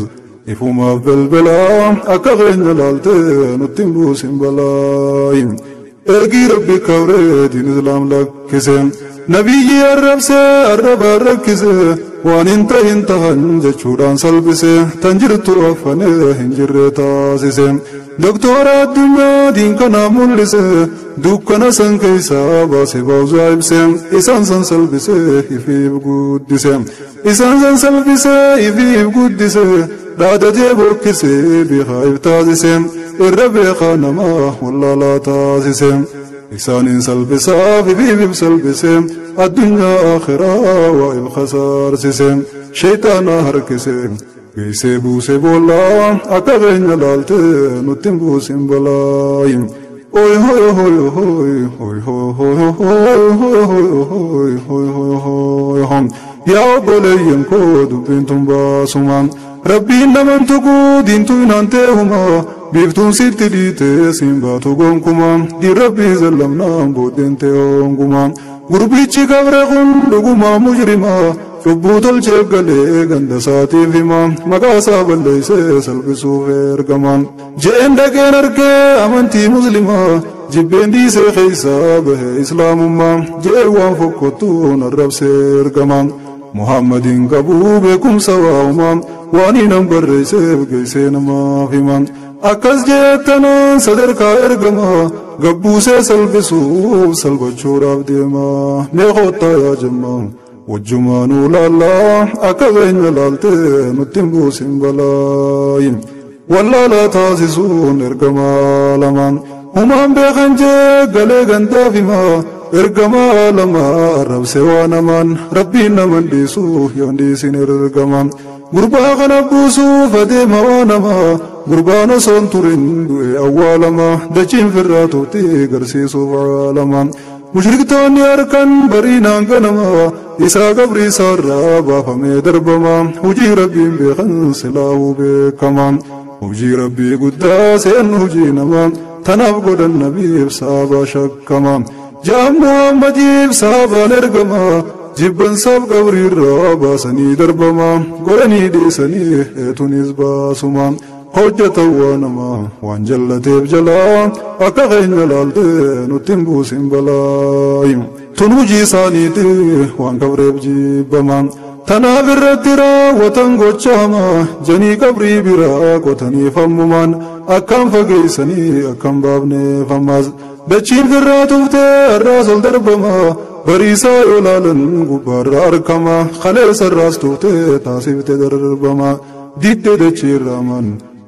ifumaaf belbelaa akka keenya laaltee nutti hin buusin balaayi ergii rabbi kabree diin islaam lakkise nabiyyi arrabse arrabaan rakkise waan hin tahin tahan jechuudhaan salphise tan jirtu affanee hin jirre taasise doktora addunyaa diin kanaa mul'ise dukkana san keeysaa baase baawzaa ibse isaan san salphise ifiif guddise isaan san salphise ifiif guddise dhaadatee bokkise beekaa if taasise irra beekaa namaa wallaalaa taasise isaanin salphisaaf ifiif salphise addunyaa akhiraa waa if khasaarsise shayxaana harkise geessee buuse boollaa akka keenya laaltee nutti hin buusin balaayi. Oy hoy hoy hoy hoy hoy hoy hoy hoy hoy hoy hoy hoy hoy yaa obboleeyyan koo dubbiin tun baasuma rabbiin naman tuquu diintuu hinaan teehuma biiftuun sitti dhiitee siin baatu gonkuma diin rabbii zallamnaan booddeen ta'e honguma gurbichi kabre kun dhugumaa mujrima cubbuu tolchee galee ganda isaatiif hima maqaa isaa balleessee salphisuuf ergama je'een dhaqeen argee amantii muslimaa jibbeen dhiisee keeysaa bahe islaamummaa je'een waan fokkottuun arrabsee ergama muhammadiin qabuu beekumsa waa'umaa waan hinan barreesseef geessee namaaf hima akkas jeettanaan sadarkaa ergamaa gabbuusee salphisuuf salphachuudhaaf deema mee koottaa yaa jemmaa wajjumaanuu laallaa akka keenya laaltee nutti hin buusin balaayi wallaalaa taasisuun ergamaa lamaan humaan beekan jee galee gandaaf himaa ergamaa lamaa arrabse waa namaan rabbiin naman dhiisuu yoon dhiisin ergamaa gurbaa kana buusuuf adeema waa namaa gurbaan osoon turin du'e awwaalama dachiin firraa turtii garsiisuuf aalama mushriktoonni harkan bariinaan ganama isaa qabrii isaarraa baafamee darbama hujii rabbiin beekan silaahuu beekama hujii rabbii guddaa seen hujii namaa tanaaf godhan nabiif saabaa shakkama ja'an muhammadiif saabaan ergama jibbansaaf qabriirraa baasanii darbama godhanii dhiisanii eetunis baasuma hojjetan waa namaa waan jallateef jalaa akka keenya laaltee nutti hin buusin balaayi tun hujii isaaniiti waan kabreef jibbama tanaaf irratti raawwatan gochaama janii qabrii biraa qotanii fammumaan akkam fageessanii akkam baafneef ammaas dachiin firraa tuftee har'aas ol darbama bariisaa yoo laalan gubbaarra argama kaleessarraas tuftee taasifte darbama didde dachiirraaman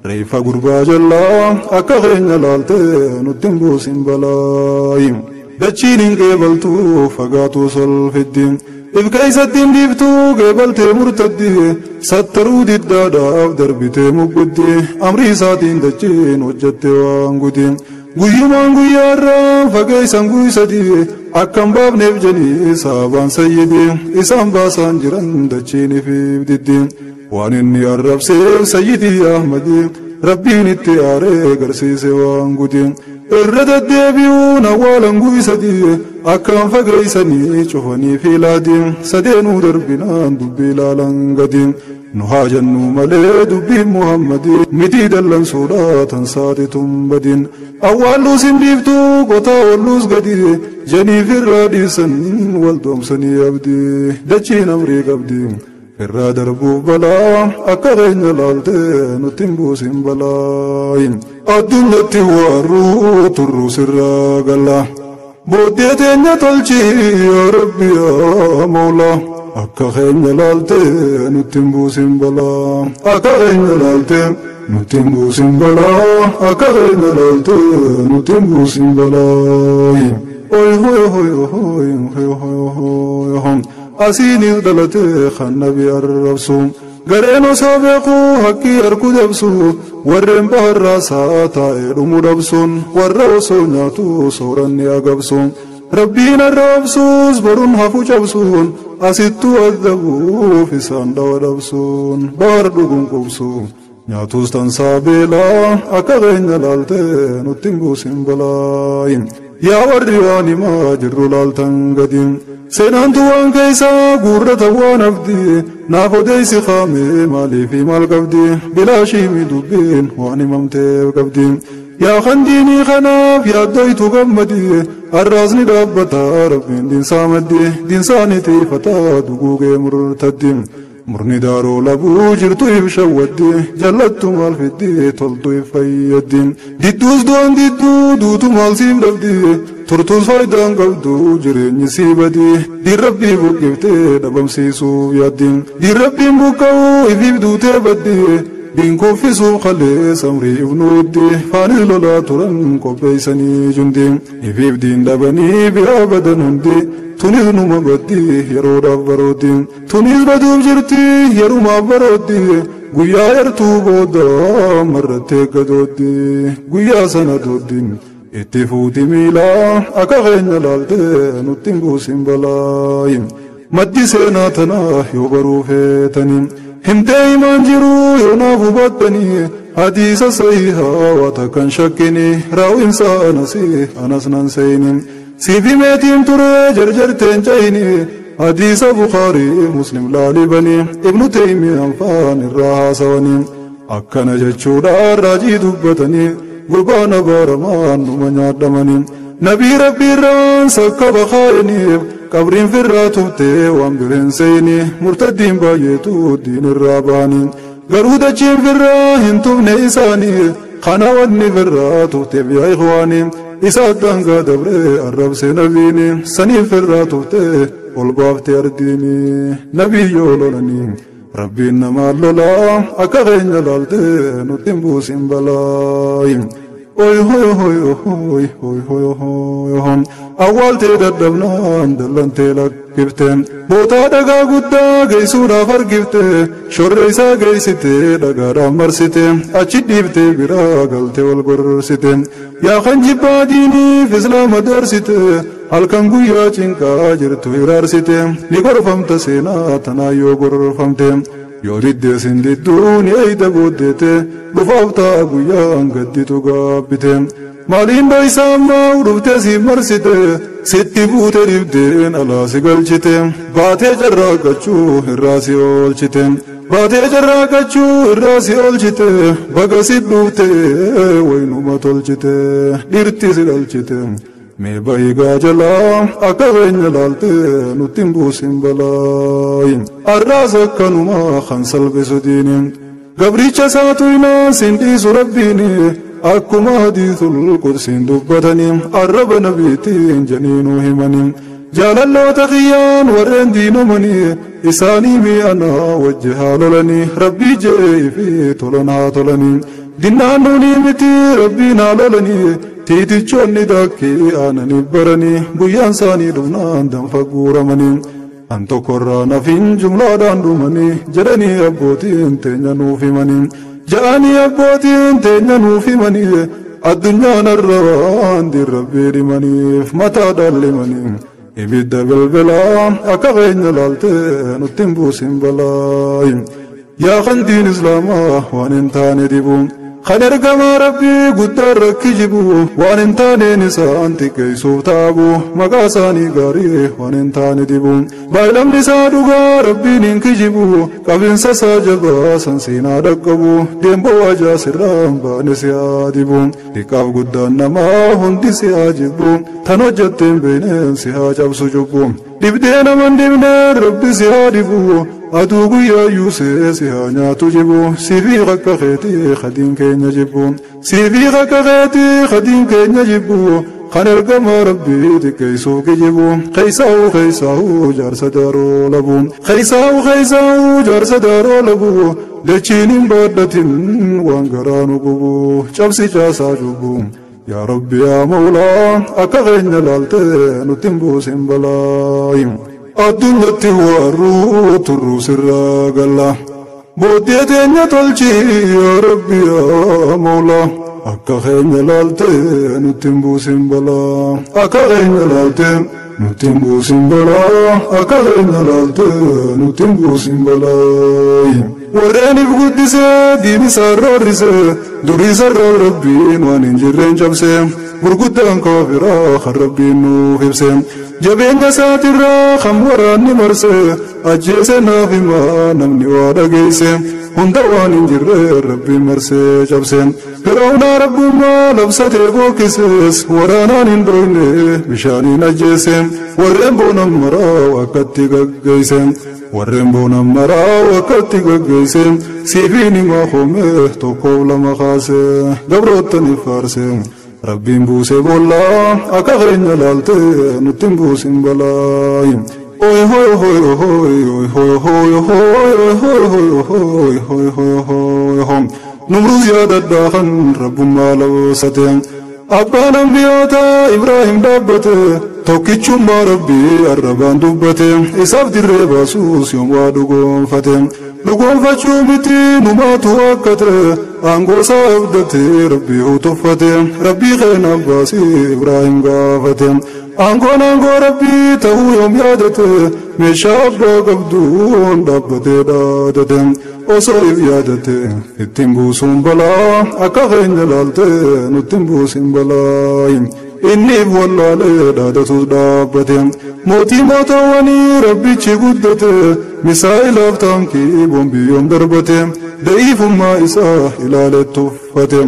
reeffa gurbaa jallaa akka keenya laaltee nutti hin buusin balaayi dachiin hin qeebaltuu fagaatuu solfiddi if keeysatti hin dhiiftuu qeebaltee murtaddi sattaruu diddaadhaaf darbitee mugguddi amrii isaatiin dachiin hojjatte waan gudi guyyumaan guyyaarraa fageeysan guysadi akkam baafneef jedhii saabaan sayyidi isaan baasaan jiran dachiin ifiif diddi waan inni arrabseef sayyidii ahmadi rabbiin itti aaree garsiise waan gudi irra deddeebi'uun awwaalan guysadi akkaan fageeysanii cufanii fiilaadi sadeenuu darbinaan dubbii ilaalan gadi Nu haa jennu malee dubbiin Muhammadii mitii dallansuudha tan saati tumbadin. Awwaalluus hin dhiiftu qotaa olluus gadi janiif irraa dhiisan wal doomsanii abdii dachiin amrii qabdi. Irraa darbuuf balaa akka keenya laaltee nutti hin buusin balaa. Addunyatti waarruu turruu sirraa galla. Booddee teenya tolchi yaa Rabbi yaa Moolaa. Akka keenya laaltee nutti hin buusin balaa. Akka keenya laaltee nutti hin buusin balaa. Akka keenya laaltee nutti hin buusin balaa. Oy hoy hoy hoy hoy hoy hoy. Asiinis dhalatee kan nabi arrabsu. Gareen osoo beekuu haqqii harku dabsu. Warreen baharraa sa'a taa'ee dhumu dhabsuun warra osoo nyaatu sooranni agabsu. Rabbiin arrabsuus baruun hafu cabsuun asittuu addabuuf isaan dhawa dhabsuun bahar dhuguun qubsu. Nyaatus tansaa beelaa akka keenya laaltee nutti hin buusin balaa. Yaa warri waan himaa jirru laaltan gadi. Seenaantu waan keessaa guurrata waan abdi. Naaf odeessi kaamee maaliif maal qabdi? Bilaashii dubbiin waan himamteef qabdi. Yaa kan diinii kanaaf yaaddoytu gammadi. Arraasni dhaabbata rabbiin diinsaa maddi. Diinsaani tiifataa duguugee murtaddi. Murni daaroo labuu jirtu if shawwaddi. Jallattu maal fiddi toltu if fayyaddi. Didduus du'an didduu duutu maal siif dhabdi. Turtuus faayidaan qabdu jireenyi sii badi. Diin rabbii buqqiftee dhabamsiisuuf yaaddi. Diin rabbiin buqqa'uu ifiif duutee baddi. Diin kuffisuuf kalee samrii ibnu iddi. Faanis lolaa turan qopheessanii jundi. Ifiif diin dhabanii biraa badan hundi. Tunis numa baddi yeroodhaaf barooddi. Tunis baduuf jirti yerumaaf barooddi. Guyyaa yartuu booda marrattee gadooddi. Guyyaa sana dooddi. Itti fuuti miilaa akka keenya laaltee nutti hin buusin balaa. Maddi seenaa tanaa yoo baruu feetanii. Himtee himaan jiru yoo naaf hubattanii. Hadiisa sahihaa waa takkan shakkini. Raawwinsa anasii anas nan seeyini. Siif himeetiin ture jarjarteen cayini. Hadiisa Bukaarii Muslim laalibanii. Ibnu Teymiyaan faan irraa haasawanii. Akkana jechuudhaan raajii dubbatanii. Gurbaan abaaramaan numa nyaadhamanii. Nabii rabbiirraan sakka bakaayiniif. Qabriin firraa tuftee waan bireen seeyini. Murtaddiin baay'eetu diin irraa ba'anii. Garuu dachiin firraa hin tufne isaanii. Kana wanni firraa tufteef yaa ikhwaanii. Isa daangaa dabree arrabsee nabiini. Saniif firraa tuftee ol baaftee ardiini. Nabii yoo lolanii. Rabbiin namaa lolaa akka keenya laaltee nutti hin buusin balaa. Oy hoy hoy hoy hoy hoy hoy hoy. Awwaaltee dadhabnaan dallantee lakkifte. Bootaa dhagaa guddaa geessuudhaaf argifte. Shorre isaa geessite dhagaadhaan marsite. Achi dhiiftee biraa galtee wal gorsite. Yaa kan jibbaa diiniif islaama darsite. Halkan guyyaa cinqaa jirtu hiraarsite. Ni gorfamta seenaa tanaa yoo gorfamte. Yoo diddeesin didduu ni eeyda booddeete. Dhufaaf ta'a guyyaan gadditu gaabbite. Maaliin dhoysa ammaa dhuftee si marsite. Sitti buute dhibdeen alaa si galchite. Baatee carraaqqachuu irraa si oolchite. Baatee carraaqqachuu irraa si oolchite. Baga si dhufte waynuma tolchite. Dhirti si dhalchite. Mee bahigaa jalaa akka keenya laaltee nutti hin buusin balaa. Arraas akkanumaa kan salphisu diini. Gabricha isaatu hinaan sin dhiisu rabbiini. Akkuma hadiisul qudsiin dubbatanii arraba nabiitiin janiinuu himanii. Jaalalloota kiyyaan warreen diinamanii isaanii mi'anaa wajji haa lolanii rabbii je'ee fi tolan haa tolanii. Dinnaan nuunii miti rabbiin haa lolanii tiitichoonni daakkii aananii baranii guyyaan isaanii dhufnaan danfa guuramanii. An tokkorraa nafin jumlaadhaan dhumanii jedhanii abbootiin teenya nuuf himanii. Ja'anii abbootiin teenya nuuf himanii addunyaan arrabaan dirrabbii dhimaniif mataadhaan limanii. Ibidda bilbilaa akka keenya laaltee nutti hin buusin balaa. Yaa kan diin islaamaa waan hin taane dibu. Kan ergamaa rabbii guddaa rakkijibu waan hin taaneen isaan xiqqeessuuf taabu maqaa isaanii gaarii waan hin taane dibu baay'inni isaa dhugaa rabbiin hin kijibu qabinsa isaa jabaa san seenaa dhaqqabu deemboo ajaa sirraan baane si haa dibu xiqqaaf guddaan namaa hundi si haa jibbu tan hojjetteen beekneen si haa cabsu cubbu dhibdee naman dhibneen rabbi si haa dibu aduu guyyaa yuusee si haa nyaatu jibu siifii akka keetii khadiin keenya jibbu siifii akka keetii khadiin keenya jibbu kan ergamaa rabbii xiqqeessuuf kijibu keessaa'u keessaa'u jaarsa daaroo labu keessaa'u keessaa'u jaarsa daaroo labu dachiin hin baadhatin waan garaa nu gubu cabsi caasaa cubbu yaa rabbi yaa mawlaa akka keenya laaltee nutti hin buusin balaayi. Addunyaatti waarruu turuu sirraa galla booddee teenya tolchi yaa rabbi yaa mawlaa akka keenya laaltee nutti hin buusin balaa akka keenya laaltee nutti hin buusin balaa akka keenya laaltee nutti hin buusin balaa. Warreen if guddisee diin isaa roorrisee durii sarara rabbiin waan hin jirreen cabsee gurguddaan kaafiraa kan rabbiin nuuf ibsee. Jabeenya isaatirraa kan waraanni marsee ajjeese naaf himaa namni waa dhageesse hunda waan hin jirre rabbiin marsee cabse Fir'aawna rabbummaa labsatee bookkisees waraanaan hin dhoyne bishaaniin ajjeese warreen boonan maraa wakkatti gaggeesse warreen boonan maraa wakkatti gaggeesse siifiin himaa hoomee tokkoof lama kaase gabroottaniif faarse. Rabbiin buusee boollaa akka keenya laaltee nutti hin buusin balaa. Oy hoy hoy hoy hoy hoy hoy hoy hoy hoy hoy hoy hoy hoy Numruus yaadadhaa kan rabbummaa labsate abbaan ambiyootaa Ibraahim dhaabbate tokkichummaa rabbii arrabaan dubbate isaaf dirree baasuus yoom waa dhugoonfate dhugoonfachuu miti numaatu wakkate aangoo isaa abdate rabbii utuffate rabbii keenaaf baasii Ibraahim gaafate aangoon aangoo rabbii ta'uu yoom yaadate meeshaa abbaa qabduun dhaabbatee dhaadate osoo if yaadate ittiin buusuun balaa akka keenya laaltee nutti hin buusin balaa. Inni if wallaalee dhaadatus dhaabbate mootii mootawwanii rabbichi guddate misaa'ilaaf taankii boombii darbate da'iifummaa isaa ilaalee tuffate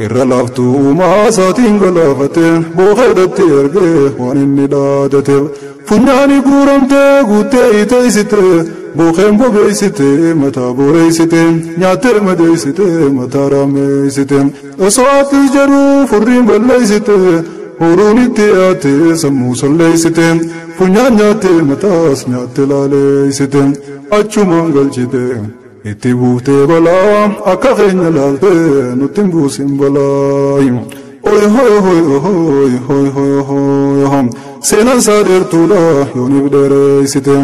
irra laaftuu uumaa isaatiin galaafate booqeedhatti ergee waan inni dhaadateef funyaani guuramtee guuttee iteessite booqeen bobeessite mataa boreessite nyaattee madeessite mataa raameessite osoo ati jedhuu furriin balleessite Huruun itti dhiyaate sammuu solleessite funyaan nyaattee mataas nyaatte laaleessite achumaan galchite itti buuftee balaa akka keenya laaltee nutti hin buusin balaa. Oy hoy hoy hoy hoy hoy hoy hoy seenaan isaa dheertuudha yooniif dheereessite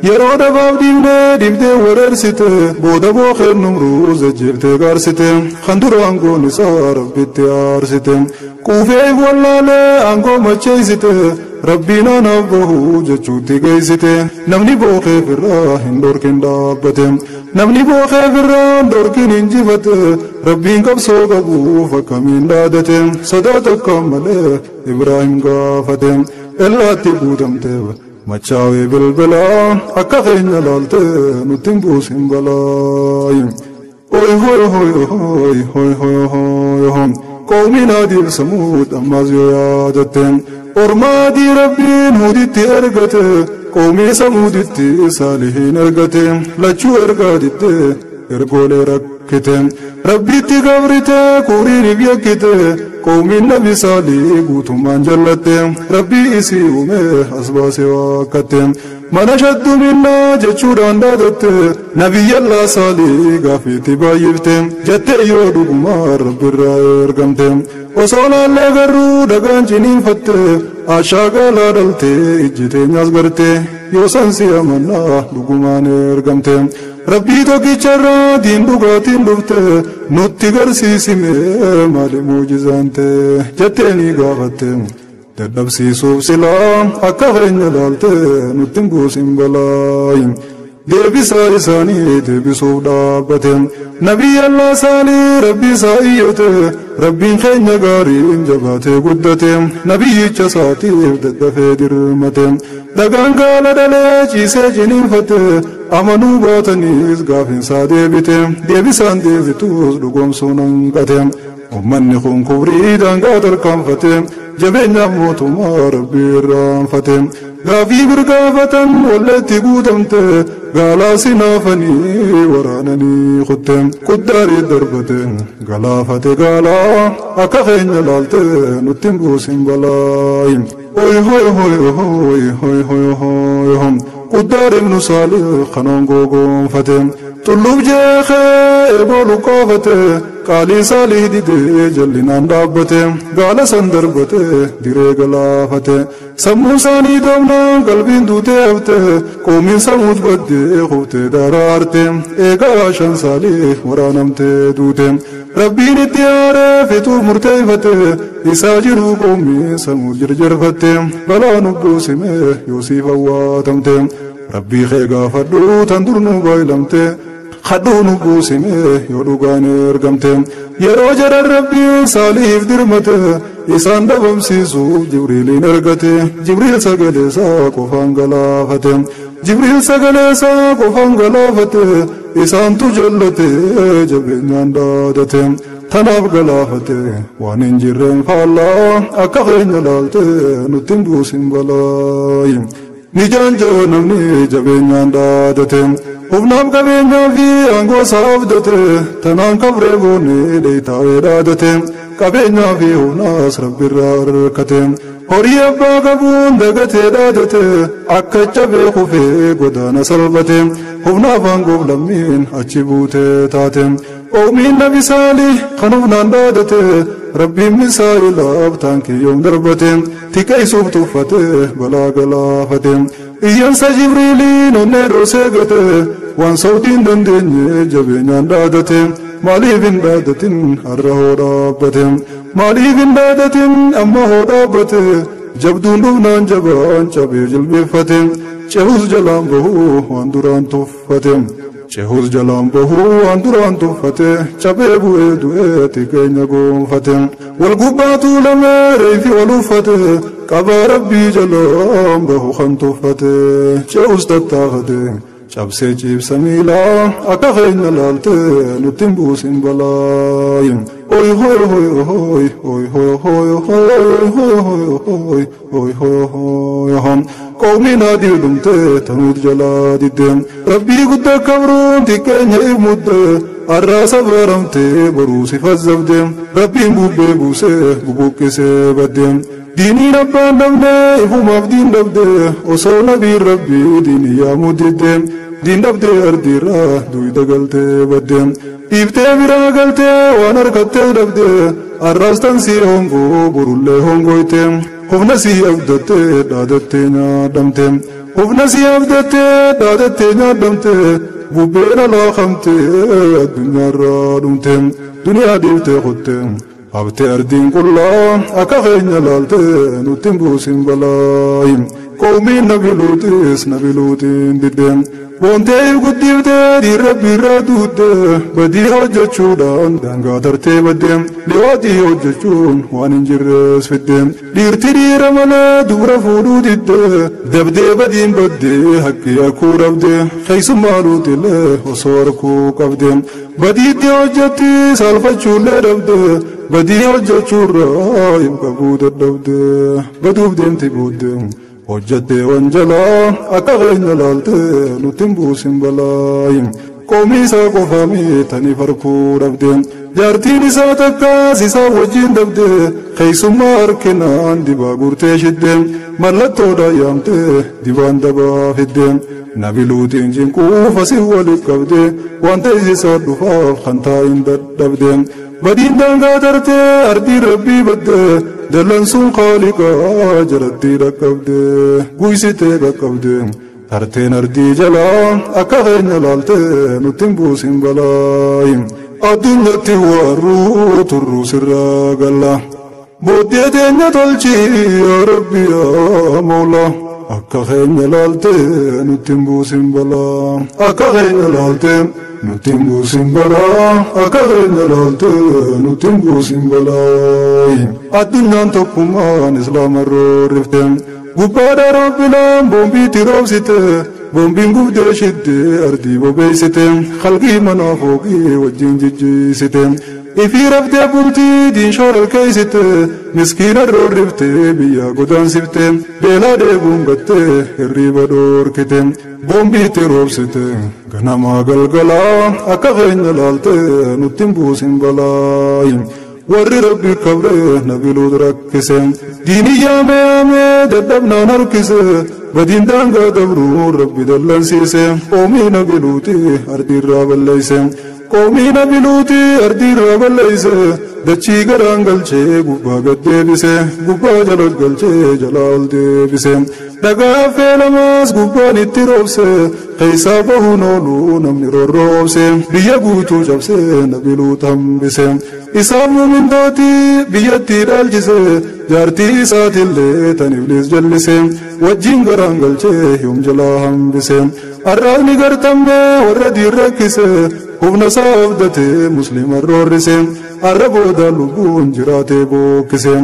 yeroo dhabaaf dhiibnee dhiibdee wereersite booda booqeen numruus jajjeeftee gaarsite kan dura aangoon isaa rabbitti aarsite quufee if wallaalee aangoo macheessite rabbiin anaaf bahuu jechuutti geessite namni booqeef irraa hin dhorkin dhaabbate namni booqeef irraa hin dhorkin injifate rabbiin qabsoo qabuuf akkamiin dhaadate sodaa tokko malee Ibraahim gaafate ellaatti guutamteef machaawee bilbilaa akka keenya laaltee nutti hin buusin balaa. Oy hoy hoy hoy hoy hoy hoy hoy qoomiin adiif samuud ammas yoo yaadatte ormaadii rabbiin huditti ergate qoomii samuuditti saalihiin ergate lachuu ergaa ditte ergoolee rakkite rabbitti gabrite kuriiniif yakkite qoomiin nabi saalii guutummaan jallatte rabbii isii uume as baasee waakkatte mana shadduminnaa jechuudhaan dhaadatte nabiyyallaa saalii gaafiitti baay'ifte jettee yoo dhugumaa rabbirraa ergamte osoo laallee garuu dhagaan ciniinfatte ashaa gaalaa dhalte ijji teenyaas garte yoo san si amannaa dhugumaan ergamte rabbii tokkicharraa diin dhugaatiin dhufte nutti garsiisime maali muujizaan ta'e jettee ni gaafatte dadhabsiisuuf silaa akka keenya laaltee nutti hin buusin balaa. Deebisaa isaanii deebisuuf dhaabbate. Nabiyyi Allah Saalih Rabbi isaa iyyate. Rabbiin keenya gaariin jabaatee guddate. Nabiyyicha isaatiif daddafee dirmate. Dhagaan gaala dhalee ciisee ciniinfate. Amanuu baataniis gaafinsaa deebite. Deebisaan deebituus dhugoomsuun hanqate. Uummanni kun kubrii daangaa tarkaanfate. Jabeenyaaf mootummaa Rabbii irraanfate. Gaafii birgaafatan wallatti guutamte. Gaalaa sinaafanii waraananii kutte. Kuddaarii darbate galaafate gaalaa akka keenya laalte nutti hin buusin balaayi. Hoy hoy hoy hoy hoy hoy hoy hoy. Quddaar ibnu Saalih kanoon gogoonfate. Tulluuf jeexee eeboo luqqaafate. Qaalii Saalih didee jallinaan dhaabbate. Gaala san darbate diree galaafate. Sammuu isaanii doomnaan qalbiin duutee hafte. Qoomiin sammuut baddee kuftee daraarte. Eegaa shan Saalih waraanamtee duute. Rabbiin itti aaree fixuuf murteeffate. Isaa jiruu qoomiin sammuu jirjirfatte. Balaa nubbuu yoosiif awwaatamte. Rabbii kee gaafadhu tan dur nu baay'ilamte. Kadhuu nu buusime yoo dhugaan ergamte. Yeroo jedhan Rabbiin Saalihiif dirmate. Isaan dhabamsiisuuf Jibriiliin ergate. Jibriil sagalee isaa qofaan galaafate. Jibriil sagalee isaa qofaan galaafate. Isaantu jallate jabeenyaan dhaadate. Tanaaf galaafate waan hin jirreen faallaa akka keenya laalte nutti hin buusin balaayi. Ni jaanjoo namni jabeenyaan dhaadate. Humnaaf qabeenyaa fi aangoo isaa abdate. Tanaan kabree boonee dheeytaa'ee dhaadate. Qabeenyaa fi humnaas Rabbirraa harkate. Horii abbaa qabuun dagatee dhaadate. Akka cabee kufee godaana salphate. Humnaaf aangoof lammiin achi buutee taate. Oomiin Nabi Saalih kan humnaan dhaadate. Rabbiin misaa'ilaaf taankiyyoom darbate. Tiqeessuuf tuffate balaa galaafate. Iyyansa Jibriiliin onnee dhoosee gate. Waan sautiin dandeenye jabeenyaan dhaadate. Maaliif hin dhaadatin har'a hoo dhaabbate. Maaliif hin dhaadatin amma hoo dhaabbate. Jabduun dhufnaan jabaan cabee jilbeeffate. Cehus jalaan bahuu waan duraan tuffate. Cehus jalaan bahuu waan duraan tuffate. Cabee bu'ee du'ee xiqqeenya goonfate. Wal gubbaa tuulamee reefi wal uffate. Qabaa Rabbii jalaan bahu kan tuffate. Cehus tattaafate. Cabsee ciibsa miilaa akka keenya laalte nutti hin buusin balaayi. Hoy hoy hoy hoy hoy hoy hoy hoy hoy hoy hoy hoy hoy hoy. Qoomiin adii dhumte tanuut jalaa didde. Rabbii guddaa kabruun xiqqeenya if mudde. Arraa sabaramte boruu si fazzabde. Rabbiin bubbee buusee bubuqqisee badde. Diiniin abbaan dhabne ifumaaf diin dhabde. Osoo nabiin Rabbii diinii yaamuu didde. Diin dhabdee ardiirraa duyda galtee badde. Dhiiftee biraa galtee waan harkattee dhabde. Arraas tan sii hongoo borullee hongoyte. Humna sii abdattee dhaadattee nyaadhamte. Humna sii abdattee dhaadattee nyaadhamte. Bubbeen alaakamtee addunyaarraa dhumte. Duniyaa dhiiftee kutte. Haftee ardiin qullaa akka keenya laalte nutti hin buusin balaayi. Qoomiin Nabi Luutis Nabi Luutiin didde. Boontee if guddiftee dhiirra birraa duudde. Badii hojjechuudhaan daangaa tartee badde. Liwaatii hojjechuun waan hin jirres fidde. Dhiirti dhiira malee dubra fuudhuu didde. Dabdee badiin baddee haqqii harkuu dhabde. Keessummaa Luutillee osoo harkuu qabde. Badiitti hojjetti saalfachuullee dhabde. Badii hojjechuurraa hin qabuu dadhabde. Baduuf deemti booddee. Hojjettee wanjalaa akka keenya laalte nutti hin buusin balaayi. Qoomii isaa qofaamii taniif harkuu dhabde. Jaartiin isaa takkaas isaa wajjin dhabde. Keessummaa harkinaan dibaa guurtee shidde. Mallattoodhaan yaamtee dibaan dabaa fidde. Nabi Luutiin cinquuf asii waliif qabde. Wanta isaa dhufaaf kan taa'in dadhabde. Badiin daangaa tartee ardii Rabbii badde. Dallansuun Khaaliqaa jalatti dhaqqabde. Guysitee qaqqabde. Tarteen ardii jalaa akka keenya laalte nutti hin buusin balaayi. Addunyaatti waarruu turruu sirraa galla. Booddee teenya tolchi yaa Rabbi yaa Moolaa. Akka keenya laaltee nutti hin buusin balaa. Akka keenya laaltee nutti hin buusin balaa. Akka keenya laaltee nutti hin buusin balaa. Addunyaan tokkummaan islaama roorrifte. Gubbaadha roobbilaan boombiitti roobsite. Boombiin gubdee shiddee ardii bobeessite. Halqii manaa fooqii wajjin jijjiisite. Ifii raftee bultii diinshoo halkeessite. Miskiina roorriftee biyya godaansifte. Beelaa dheebuun gattee hirriiba dhoorkite. Boombiitti roobsite ganamaa galgalaa. Akka keenya laaltee nutti hin buusin balaa. Warri rabbi kabree nabiluut rakkise. Diini yaamee yaamee dadhabnaan harkise. Badiin daangaa dabruu rabbi dallansiise. Qoomii nabiluuti ardiirraa balleeyse. Qoomii nabiluuti ardiirraa balleeyse. Dachii garaan galchee gubbaa gad deebise. Gubbaa jala galchee jalaa ol deebise. Dhagaa affeelamaas gubbaan itti roobse. Keessaa bahuun ooluu namni rorroobse. Biyya guutuu cabsee nabiluut hambise. Isaan muumintooti biyyattii dhaalchise. Jaartii isaatillee tan ibliis jallise. Wajjin garaan galchee yoom jalaa hambise. Arraabni gartambee warra diin rakkise. Humna isaa abdatee musliima roorrise. Arra booda lubbuun jiraatee bookkise.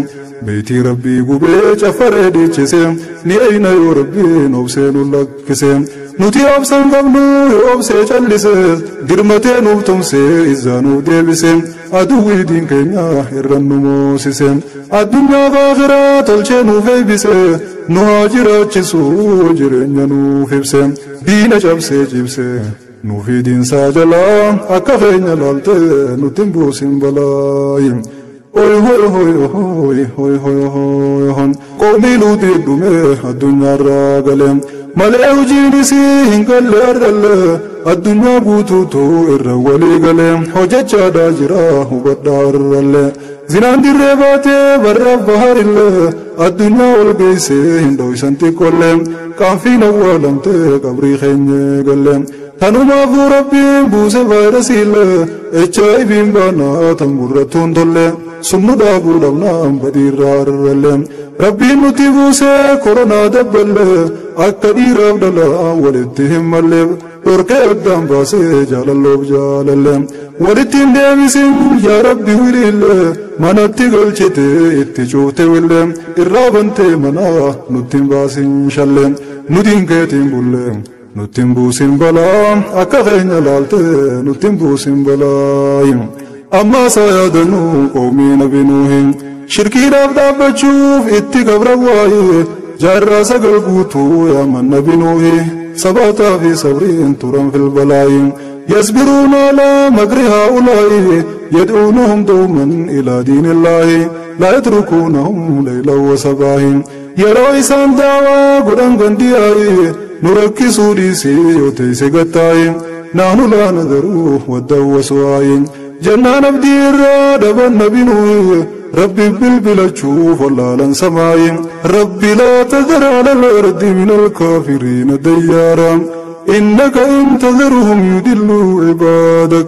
Beetii rabbii gubee caffaree dhiichise. Ni ayna yoo rabbiin obsee nu lakkise. Nuti obsan qabnu yoo obsee callise. Dirmatee nuuf tumsee izzaa nuuf deebise. Aduwwii diin keenya irran nu moosise. Addunyaa akhiraa tolchee nuuf eebbise. Nu haa jiraachisu jireenya nuuf ibse. Diina cabsee cibse. Nuuf diinsaa jalaa akka keenya laaltee nutti hin buusin balaa. Oy hoy hoy hoy hoy hoy hoy hoy. Qoomii luutii dhumee addunyaarraa galee. Malee hojiin isii hin galle argalle. Addunyaa guutuutu irra walii galee. Hojjechaadhaa jira hubadhaa arralle. Zinaan dirree baatee barraaf baharillee. Addunyaa ol geessee hin dho'isan xiqqollee. Qaanfiin awwaalamtee qabrii keenya galle. Tanumaafuu rabbiin buuse vaayirasiillee. HIV'n baanaa tan gurrattuun tolle. Sunnu dhaabuu dhabnaan badiirraa arralle. Rabbiin nuti buuse koronaa dabballe. Akka dhiiraaf dhalaa walitti hin malleef. Dhorkee addaan baasee jaalalloof jaalalle. Walitti hin deebisin yaa rabbi wiliille. Manatti galchite itti cuufte wille. Irraa bantee manaa nutti hin baasin shalle. Nuti hin keetiin bulle. Nutti hin buusin balaa. Akka keenya laaltee nutti hin buusin balaa. Amma isaa yaadannu qoomii nabi Nuuhin. Shirkiidhaaf dhaabbachuuf itti kabra waa'ee. Jaarraa sagal guutuu yaaman nabi Nuuhi. Sabaataa fi sabriin turan fil balaayi. Yasbiruuna alaa makri haa'ulaayi. Yad'uunahum dawman ilaa diinillaahi. Laa yatrukuunahum laylan wa sabaahi. Yeroo isaan daawaa godhan gandiyaayi. Nu rakkisuu dhiisee yoo teesse gattaayi. Naanu laa nadaruu waddan wasuwaayi. Jannaan abdii irraa dhaban nabi Nuuhi. Rabbi bilbilachuuf wallaalan samaayi. Rabbi laa tadhar ala al-ardi min al-kaafiriina dayyaara. Innaka in tadharhum yudilluu cibaadak.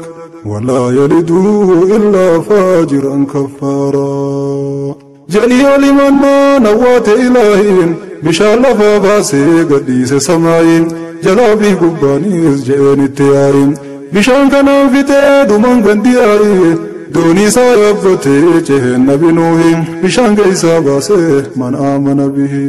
Walaa yaliduu illaa faajiran kaffaaraa. Jedhii ol himannaa nawwaate ilaahiin. Bishaan lafaa baasee gadhiise samaayiin. Jalaa fi gubbaanis je'een itti yaa'iin. Bishaan kanaan fixee dhumaan gandi yaa'i. Doonii isaa yaabbatee ceheen nabi Nuuhi. Bishaan keessaa baasee man aamana bihi.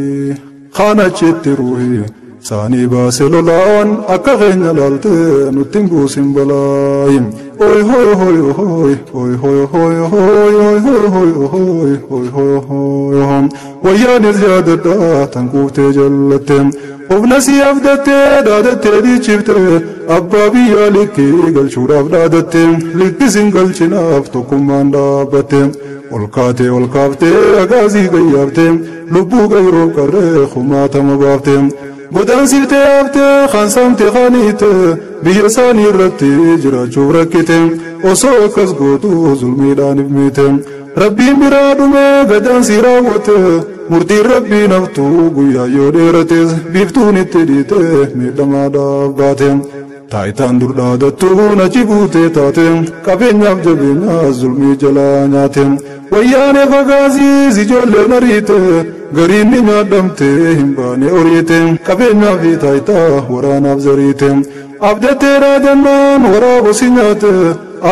Kaan achitti ruuhi. Saanii baase lolaan akka keenya laaltee nutti hin buusin balaayi. Oy hoy hoy hoy hoy hoy hoy hoy hoy hoy hoy hoy hoy hoy hoy hoy. Wayyaanis yaadadhaa tan kuuftee jallatte. Humna si abdattee dhaadattee dhiichifte. Abbaa biyyaa likkii galchuudhaaf dhaadatte. Likkisiin galchinaaf tokkummaan dhaabbatte. Ol kaatee ol kaaftee agaasii gayyaaftee. Lubbuu qayroo qarree kumaatama baaftee. Godaansiftee haaftee kaansaamtee kaaniite. Biyya isaanii irratti jiraachuuf rakkite. Osoo akkas gootu zulmiidhaan ifmite. Rabbiin biraa dhumee gadaansii raawwate. Murtiin rabbii naftuu guyyaa yoo dheerates. Biiftuun itti dhiite miidhamaadhaaf baate. Taayitaan dur dhaadattuun achi buutee taate. Qabeenyaaf jabeenyaa zulmii jalaa nyaate. Wayyaane fagaasii ijoolleen ariite gariin ni nyaadhamte hin baane oriite qabeenyaa fi taayitaa waraanaaf zariite abdattee raadannaan waraaba si nyaate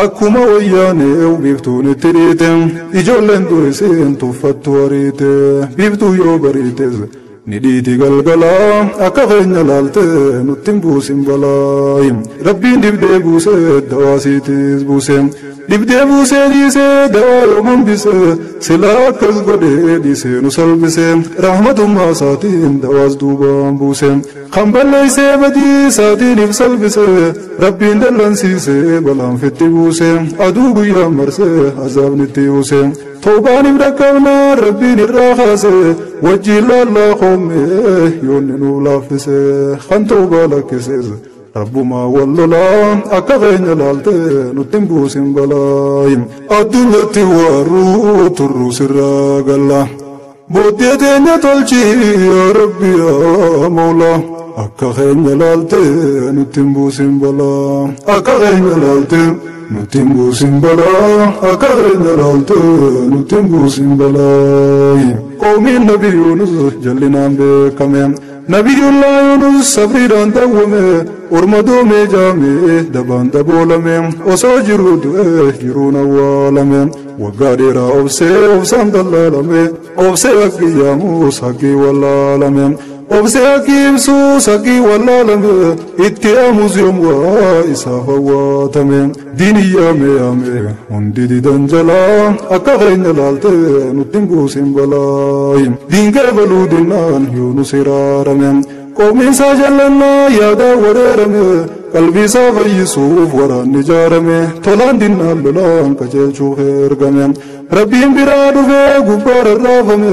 akkuma wayyaane biiftuun itti dhiite ijoolleen duriseen tuffattu ariite biiftuu yoo bariites ni dhiiti galgala akka keenya laalte nutti hin buusin balaa rabbiin dibdee buusee dawaa siitis buuse dibdee buusee dhiisee dawaa yoo hambise silaa akkas godhee dhiisee nu salphise rahmatummaa isaatiin dawaas duubaan buuse kan balleessee badii isaatiiniif salphise rabbiin dallansiisee balaan fitti buuse aduu guyyaan marsee azaabni itti buuse toobaaniif dhaqqabnaa rabbiin irraa kaase wajjiin laallaa qoomee yoonni nuuf laaffise kan toobaa lakkises rabbumaa wal lolaa akka keenya laalte nutti hin buusin balaa addunyatti waarruu turruu sirraa galla booddee teenya tolchi yaa rabbi yaa moolaa akka keenya laalte nutti hin buusin balaa akka keenya laalte nutti hin buusin balaa akka keenya laalte nutti hin buusin balaa qoomiin nabi Yuunus jallinaan beekame nabiyullaa Yuunus sabriidhaan dawwame orma doomee jaamee dabaan daboolame osoo jiruu du'ee jiruun awwaalame waggaa dheeraa obsee obsaan dallaalame obsee haqqi yaamuus haqqii wallaalame obsee haqqi ibsuus haqqii wallaalame itti aamus yoom waa isaaf awwaatame diini yaame yaame hundi didan jalaa akka keenya laalte nutti hin buusin balaa diinkee baluu dinnaan Yuunus hiraarame qoomiin isaa jallannaa yaadaan wareerame qalbii isaa fayyisuuf waraanni ijaarame tolaan dinnaan lolaan qajeelchuuf ergame rabbiin biraa dhufee gubbaa rarraafame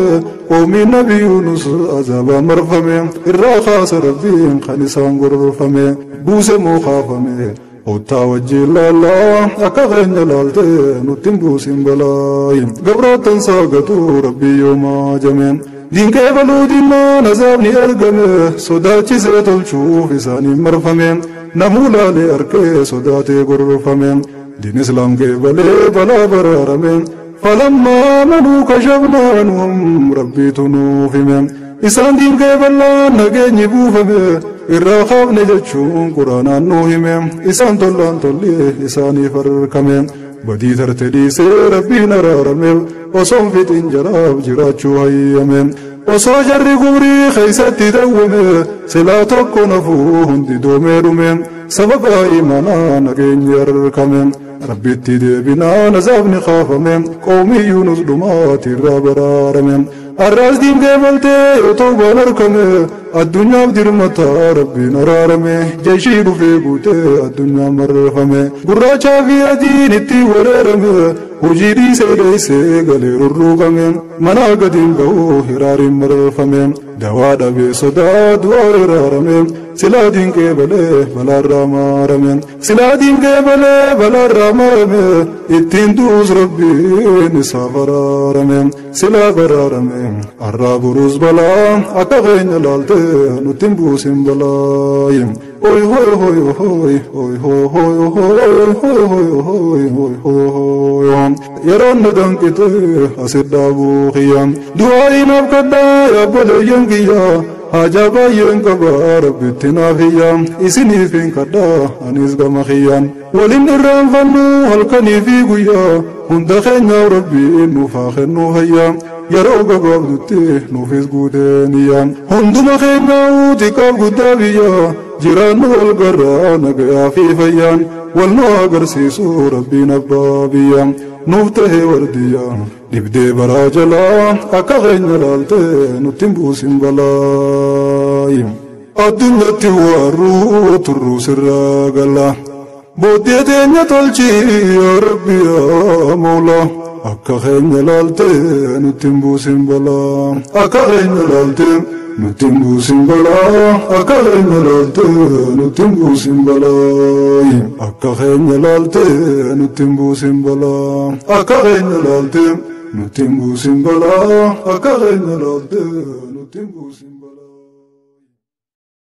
qoomiin nabi Yuunus azaabaan marfame irraa kaasa rabbiin kan isaan gorfame buuse moo kaafame ottaa wajjiin laallaa akka keenya laalte nutti hin buusin balaa gabroottan saagatu rabbii yoomaa jame diinkee baluu dinnaan azaabni argame sodaachisee tolchuuf isaaniin marfame namuu laalee arkee sodaatee gorfame diin islaam geebalee balaa baraarame falammaa amanuu kashafnaa anhum rabbiitu nuuf hime isaan diinkee bal'aan nageenyi buufame irraa kaafne jechuun quraanaan nuu hime isaan tollaan tolli isaaniif argame badii tarte dhiisee rabbiin araarame osoon fixin jaraaf jiraachuu hayyame osoo jarri gubrii keeysatti dawwame silaa tokko nafuu hundi doomee dhume sababa imaanaa nageenyi argame rabbitti deebinaan azaabni kaafame qoomii Yuunus dhumaati irraa baraarame arraas diinkee baltee yoo toobaan argame addunyaaf dirmataa rabbiin araarame jeeshii dhufee guutee addunyaan marfame gurraachaa fi adiin itti wareerame hojii dhiisee dheessee galee rurruuqame manaa gadiin ba'uu hiraariin marfame dawaa dhabee sodaa du'aa hiraarame silaa diinkee balee balaarraa maarame silaa diinkee balee balaarraa maarame ittiin du'us rabbiin isaaf araarame silaa baraarame arraa buruus balaa akka keenya laalte nutti hin buusin balaa oy hoy hoy hoy hoy hoy hoy hoy hoy hoy hoy hoy hoy yeroon na danqite asit dhaabuu kiyya du'aa'iin abkadhaa yaabboleeyyan kiyya haajaa baay'een qabaa rabbitti naaf hiyya isiniif hin kadhaa anis gama kiyyaan waliin irraanfannu halkanii fi guyyaa hunda keenyaaf rabbiin nuuf haa kennu hayya yeroo gabaabdutti nuufis guuteen hunduma keenyaa xiqqaaf guddaa biyya jiraannu wal garraa nagayaa fi fayyaan wal nu agarsiisu rabbiin abbaa biyya nuuf tahee wardiyya dhibdee baraa jalaa akka keenya laalte nutti hin buusin balaa addunyatti waarruu turruu sirraa galla booddee teenya tolchi yaa rabbi yaa moolaa akka keenya laalte nutti hin buusin balaa akka keenya laalte nutti hin buusin balaa akka keenya laalte nutti hin buusin balaa akka keenya laalte nutti hin buusin balaa akka keenya laalte nutti hin buusin balaa akka keenya laalte nutti hin buusin.